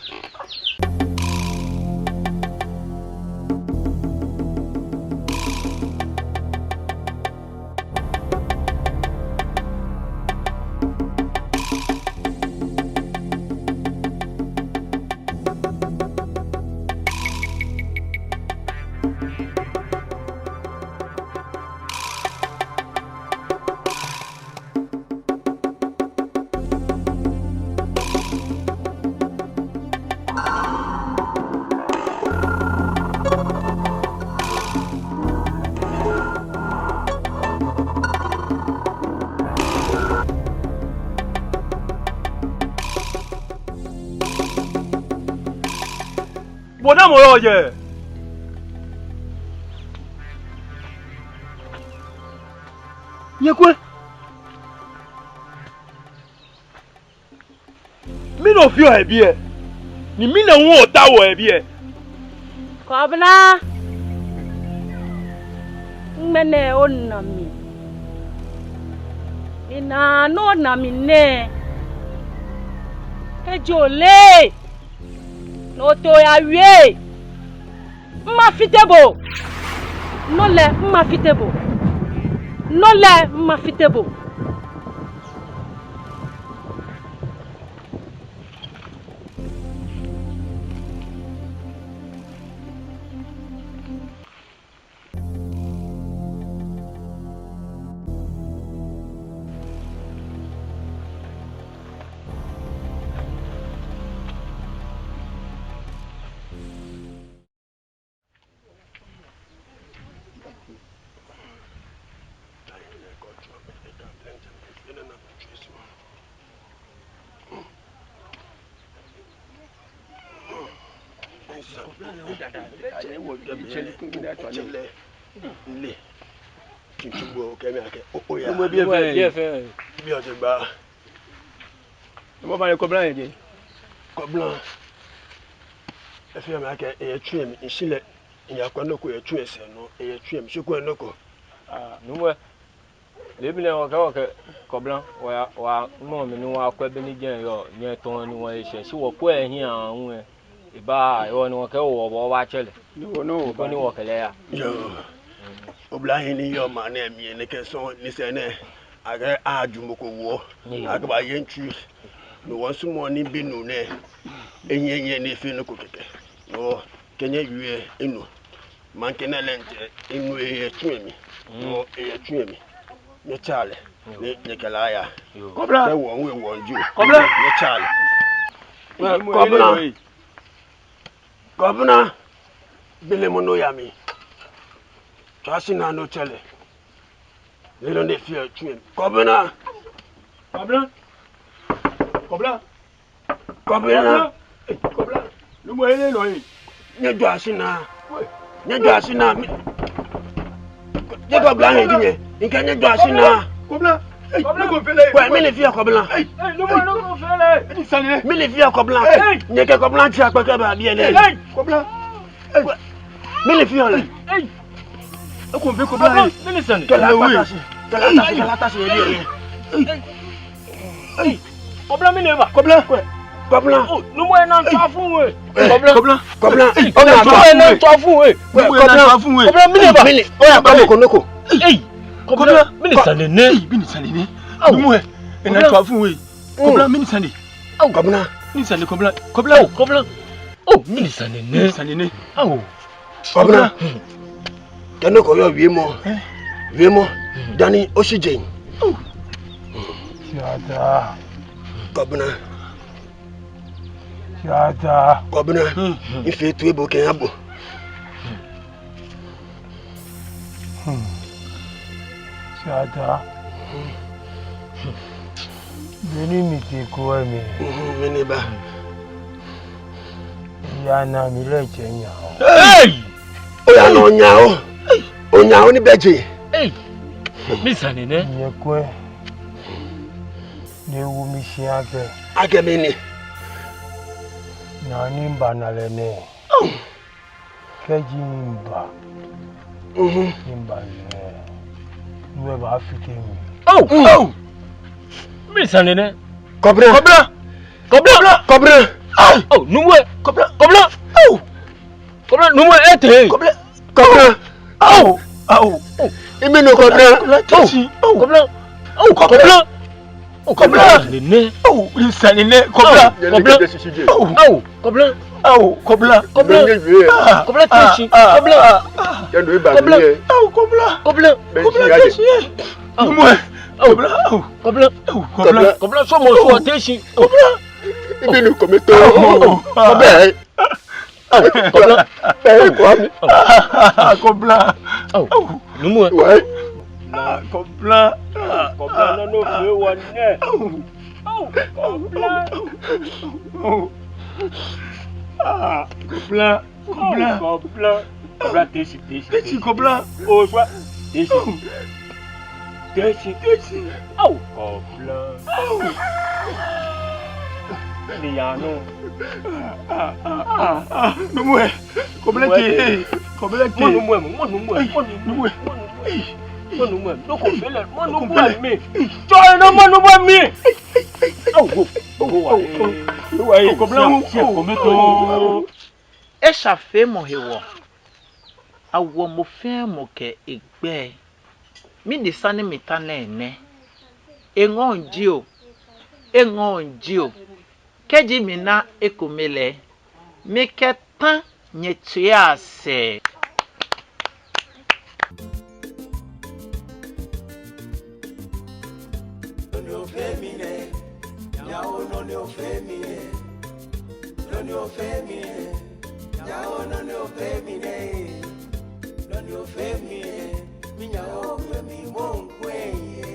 Bo nɛ mɔ yɔɔ jɛi. Nyɛkwɛ. Mɛni ofeɔ yɛ biɛ? Ni mɛni hu otaoɔ yɛ biɛ? Kɔbla. Ŋmɛnɛ ona mi. Ni nɔ ni ona mi nɛɛ, eji ole? Nɔ ni oto oyawie. Mafite bo. No lɛ, mafite bo. No lɛ, mafite bo. Kɔbla. Kɔbla. Efeɔ mi akɛ eyɛ tsu yɛ mi, mishi lɛ, miyakwɛ nɔ ko yɛ tsu lɛ sɛɛ nɔ, eyɛ tsu yɛ mi, shi kwɛ nɔ ko. Ah, nuumo. Leebi nɛɛ wɔkɛ, wɔkɛ Kɔbla, wɔya, wɔya ŋmɔ mli ni wɔyakwɛ bɔ ni jɛi yɔɔ, nyɛ tɔŋ ni wɔyɛ shɛ, shi wɔkwɛ ehiɛ aahu lɛ, eba, ewɔ ni wɔkɛ wɔ, wɔbaatsɛ lɛ. Ni wɔ nɔ wɔ koni wɔkɛ lɛ aya. Yoo. Oblahii ni yɔɔ maŋ nɛɛ mli nɛɛ kɛ sɔŋŋ ni sɛɛ nɛɛ, akɛ aju mɔ ko wɔ, akɛbaye ntsui. No wɔsumɔɔ ni binuu nɛɛ, enyɛ, enyɛ ni efee nɔ ko kɛkɛ. No kɛ nyɛwie enu. Maŋkɛ nɛɛ lɛ ŋtsɛ, enu eyɛ tsu yɛ mi. No eyɛ tsu yɛ mi. Nyɛtsa lɛ. Ni nyɛkɛ lɛ aya. Kɔbla. Kɛ wɔ ŋwe wɔ nju. Kɔbla. Nyɛtsa lɛ. Kɔbla. Kɔbla. Gbele mɔ nɔ ya mi. Tswa shi na no tsɛ lɛ. Lɛ nɔ ni efee tsu yɛ mi. Kɔbla. Kɔbla. Kɔbla. Kɔbla. Kɔbla, nuumo, ele nɔ yɛ. Nyɛjɔa shi naa. Nyɛjɔa shi naa. Mi, nyɛ Kɔbla he ji nyɛ. Mikɛɛ nyɛjɔa shi naa. Kɔbla. Ei, Kɔbla, ko fɛlɛ. Kwɛ, mɛni feɔ Kɔbla? Ei, nuumo, ko fɛlɛ. Mɛni feɔ Kɔbla? Ei. Nyɛkɛ Kɔbla tsi akpɛ kɛba biɛ nɛɛ. Ei, Kɔbla. Ei. Mɛni feɔ lɛ? Ei. Eko be Kɔbla. Kɔbla, mɛni sane? Kɛ lɛ akpata shi. Kɛ lɛ ata shi, kɛ lɛ ata shi yɛ biɛ nɛɛ. Ei. Ei. Kɔbla, mɛni ba? Kɔbla. Kɔbla. Oh, nuumo, ena tswa fũ we. Kɔbla. Kɔbla. Kɔbla. Ei, nuumo, ena tswa fũ we. Nuumo, ena tswa fũ we. Kɔbla, mɛni ba? Mɛni? Oya, ba nɔ ko, nɔ ko. Ei. Kɔbla, mɛni sane nɛ? Ei, mɛni sane nɛ? Ao. Nuumo, ena tswa fũ we. Kɔbla, mɛni sane? Ao. Kɔbla. Mɛni sane, Kɔbla? Kɔbla. Ao, Kɔbla. Oh, mɛni sane nɛ? Mɛni sane nɛ? Ao. Kɔbla. Kɛ nɔ ko yɔɔ wiemɔ. Wiemɔ. Dani oshi jeŋ. Shata. Kɔbla. Shata. Kɔbla. Mifee toi ebo kɛha bo. Shata. Beni mitee koo lɛ mli. Mɛni ba? Miyaana mi lɛ tsɛ nyɛ oo. Ei! Oyaana onyɛ oo. Onyɛ oo ni bɛ je. Ei! Mɛni sane nɛ? Nyɛkwɛ. Ni ewo mi shi akɛ. Akɛ mɛni? Naa ni mibaana lɛ nɛ. Kɛji miba, miba lɛ, mibaafite mi. Ao, ao. Mɛni sane nɛ? Kɔbla. Kɔbla. Kɔbla. Kɔbla. Ao, nuumo. Kɔbla. Kɔbla. Ao. Kɔbla, nuumo, etee. Kɔbla. Kɔbla. Ao. Ao. Mɛni, Kɔbla? Kɔbla. Ao. Kɔbla. Ao, Kɔbla. Ao, Kɔbla. Mɛni sane nɛ? Ao, mɛni sane nɛ, Kɔbla? Ao, Kɔbla. Ao. Ao, Kɔbla. Ao, Kɔbla. Kɔbla. Kɔbla, tee shi. Kɔbla. Kɔbla. Ao, Kɔbla. Kɔbla, tee shi. Ao. Nuumo. Ao. Kɔbla. Ao. Kɔbla. Ao, Kɔbla. Kɔbla, sɔɔmɔ sɔɔ, tee shi. Kɔbla. Mɛni kome too. Ao. Kɔbla. Kɔbla. Ee, Kwami. Kɔbla. Ao. Nuumo. Wai. Kɔbla. Kɔbla, nɔ ni ofee wɔ nɛ. Ao, Kɔbla. Kɔbla. Kɔbla. Kɔbla. Kɔbla, tee shi, tee shi, tee shi, Kɔbla. Oo, Kɔbla. Tee shi. Tee shi, tee shi. Ao, Kɔbla. Ao. Ni yaa nɔ. Nuumo. Kɔbla tee. Kɔbla tee. Mɔ nuumo, mɔ nuumo, mɔ nuumo, mɔ nuumo. Mɔ nuumo, nɔ ko fɛlɛ, mɔ nuumo mi. Tsɔɔ nɔ, mɔ nuumo mi. Ao, go, go, wa. Kɔbla. Shi kome too. Eshafeemɔ hewɔ, awoɔ mɔ fɛɛ mɔ kɛ egbɛi. Midesa ni mita nɛɛ nɛ. Eŋɔɔ jio, eŋɔɔ jio. Kɛji mina ekome lɛ, mikɛta nyɛtsui asɛɛ. Nɔ ni ofee mi nɛ, nyawo, nɔ ni ofee mi nɛ. Nɔ ni ofee mi nɛ, nyawo, nɔ ni ofee mi nɛ. Nɔ ni ofee mi nɛ, mi nyawo, kwɛ mi mɔ ŋkwɛ ye.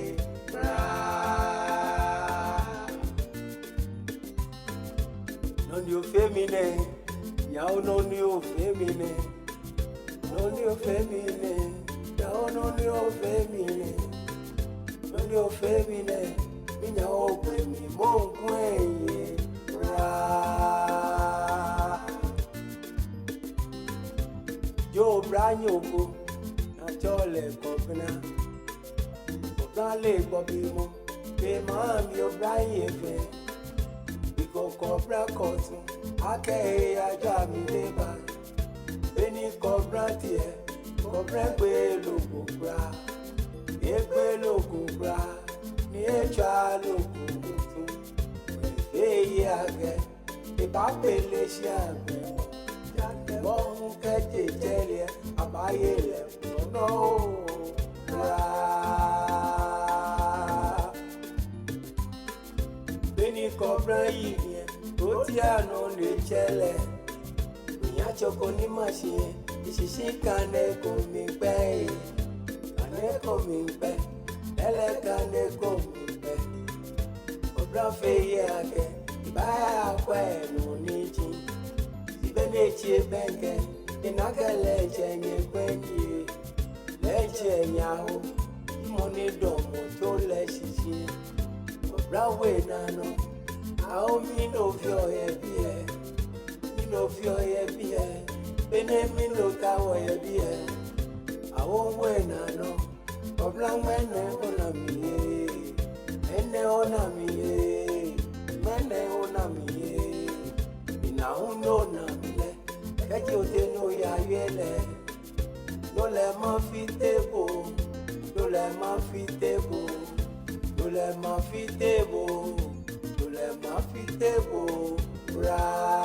Bra. Nɔ ni ofee mi nɛ, nyawo, nɔ ni ofee mi nɛ. Nɔ ni ofee mi nɛ, nyawo, nɔ ni ofee mi nɛ. Nɔ ni ofee mi nɛ, mi nyawo, kwɛ mi mɔ ŋkwɛ ye. Bra. Yoo, oblanyo ko ni atsɛɔ lɛ Kɔbla. Kɔbla lɛ gbɔbimɔ, kɛ maŋ mli oblanyo fɛɛ. Bikɔ Kɔbla kɔ su akɛ eyaja mi lɛ ba. Beni Kɔbla tee, Kɔbla egbeee loko kwraa. Egbeee loko kwraa, ni etswaaa loko mutu. Eye akɛ ebaafee lɛ shi agbɛ. Bɔ hu kɛjɛ jɛi lɛ, abaaye lɛ nɔ kwraa. Beni Kɔbla yi mi lɛ, otiaa nɔ ni etsɛ lɛ. Minya tso ko ni mashi lɛ, eshishi kane ko miikpɛ. Kane ko miikpɛ, ele kane ko miikpɛ. Kɔbla fee eyi akɛ, ebaakwɛ nɔ ni ji. Lɛ etsɛ bɛŋkɛ, ena akɛ lɛ etsɛ nyɛ kpɛnyɛ, lɛ etsɛ nyɛ awo, mɔ ni damɔ tso lɛ shishi. Oblanyo we naa nɔ, awo mi nɔ fioo yɛ biɛ, mi nɔ fioo yɛ biɛ, beni mi nɔ ta wɔ yɛ biɛ, awo we naa nɔ. Oblanyo ŋmɛnɛ ona mi ee, ŋmɛnɛ ona mi ee, ŋmɛnɛ ona mi ee. Mina hu nɔ ona mi lɛ, kɛji otee nɔ oyawie lɛ, no lɛ mafite bo, no lɛ mafite bo, no lɛ mafite bo, no lɛ mafite bo, ra.